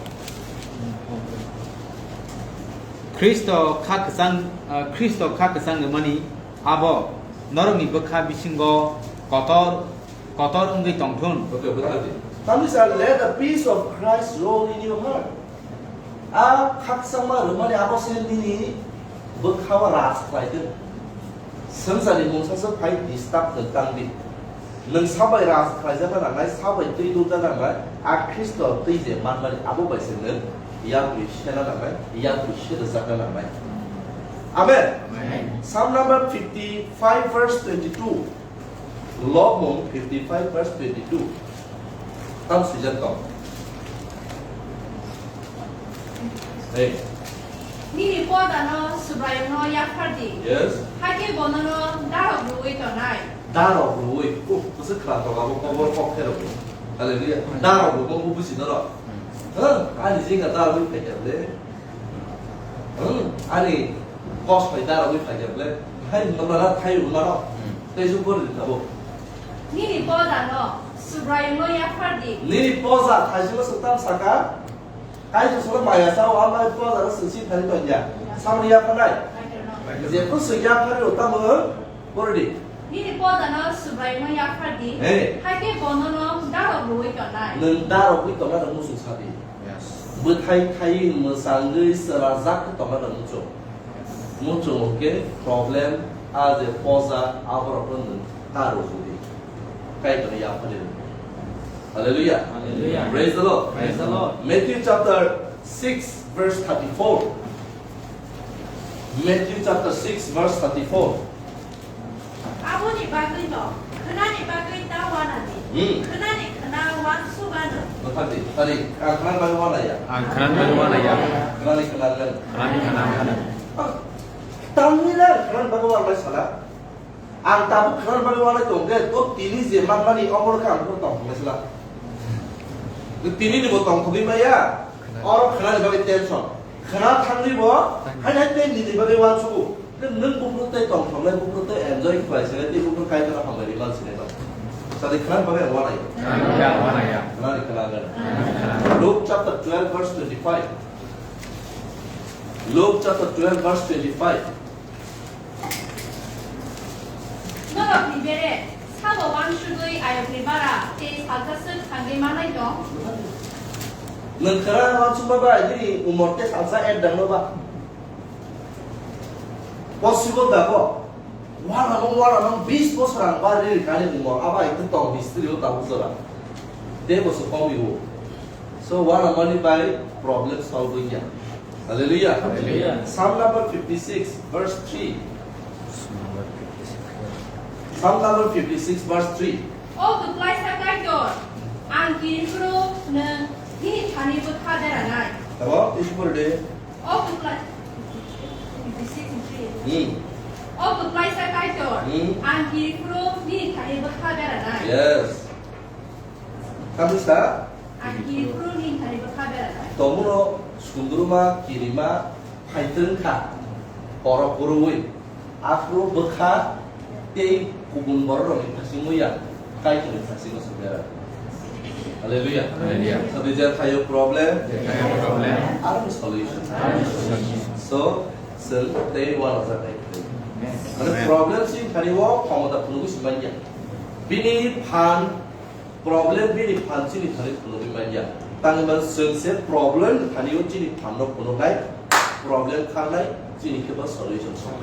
Khristo kha kwchang, ah, Khristo kha kwchang rwmani abo norokni bwkha bisingo kotor Kotor wngwi tongthun. Okay, bwthardi. Tamni sa, "Let the peace of Christ rule in your heart." A khakchangma rwmani abo se nini bwkhao raj khlaithwng. Swngcharni mungsa se phai disturb nwng tangdi. Nwng sabai raj khlaijakna nangnai, sabai twi duljakna nangnai, a Khristo twi je manmani abo bai se nwng yakni sena nangnai, yakni sena jakna nangnai. Amen. Amen. Psalm number fifty-five verse twenty-two. Lobmung fifty-five verse twenty-two. Tam swijak tong. Hey. Nini podano Subraiyungno yaphardi. Yes. Hakhe bonono darok rwui tonai. Darok rwui. Uh, bwswk khna tong abo kobor kok khe rwui. Hallelujah. Darok rwui bo buji norok. Hmm. Huh? Ani jinga darok rwui phaikha le. Hmm, ani kos bai dara wi phaikha ble. Hai mala thai mala. Hmm. Tei su bor di tabo. Nini poja no Subraiyungno yaphardi. Nini poja thaisimo swkang saka. Kaitor solo maya sao, amai poja no swngsi thani tongya. Samni yapharnai. Kaitor no. Jephu swngya phari o tamo. Pordi. Nini podano Subraiyungno yaphardi, Hey. Hakhe bo nono darok rwui tongnai. Nwng darokwi tongna rok muchung sadi. Yes. Bwthai thaiwi mwchangwi chwrajak khe tongna rok muchung. Muchung hwnkhe problem, a je poja, aborokno nwng ta rwjudi. Kaitorni yaphari rwdi. Hallelujah. Hallelujah. Praise the Lord. Praise the Lord. Matthew chapter six verse thirty-four. Matthew chapter six verse thirty-four. Aboni bagwino, khwnani bagwi ta wanani, Hmm. Khwnani khwna wansugano. Bwthakdi, tari, ang khwnani bagwi wanaya. Ang khwnani bagwi wanaya. Khwnani khwna nang. Khwnani khwna nang. Tamni le khwnani bagwi wanai sala. Ang tabuk khwnani bagwi wanai tongkhe, to tini je manmani omo rwkhe ang bono tong thanglaisala. Tini ni bo tong thogwi maya, oro khwnani bagwi tension. Khwna thangwi bo, hai hai tei nini bagwi wansugo. Nwng buphuru tei tong thongnai, buphuru tei enjoy khlai sinai, tei buphuru Kaitorno hambai rwmani sinai ba. Sadi khwnani bagwi ang wanai. Khwnani bagwi ang wanai ya. Khwnani khwna gana. Khwnani khwna gana. Luke chapter twelve verse twenty-five. Luke chapter twelve verse twenty-five. Norokni bere, sabo wansugwi ayokni bara tei salsa swk thangwi manai tong? Nwng khwna wansukma bai nini umor tei salsa ek dangno ba? Possible da bo? Wanamung, wanamung, bis bosor ang ba riri kani umor, abo hai tong history o tabuk jora. Tei bo se komi o. So, wanamani bai problem solving ya. Hallelujah. Hallelujah. Psalm number fifty-six, verse three. Psalm number fifty-six, verse three. O kwplaisa Kaitor, ang kiriphuru nwng nini thani bwkha beranai. Tabo, tei si pore de. O kwplai-, fifty-six, three. Hmm. O kwplaisa Kaitor, Hmm. Ang kiriphuru nini thani bwkha beranai. Yes. Tamo sa? Ang kiriphuru nini thani bwkha beranai. Tomuno sundruma, kirima, phaitwng kha. Borok kwrwi. Aphuru bwkha tei kubun bororokni thasingwi ya. Kaitorni thasingo se berai. Hallelujah. Hallelujah. So, the Jethai problem, Jethai problem, aro solution. Aro solution. So, chwng tei uanajak nai. Amen. Mane problem si thani o khomota phunugwi si manya. Bini phan, problem bini phan chini thani phunugwi manya. Tangwi man chwng se problem thani o chini phan no phunuknai, problem khangnai, chini khe ba solution song.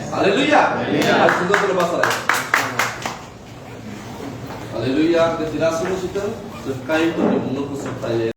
Hallelujah. Hallelujah. Aswk khe basa lai. Hallelujah. Hwnkhe tini aswk sitwng, chwng Kaitorni mungno kuchuk khlai.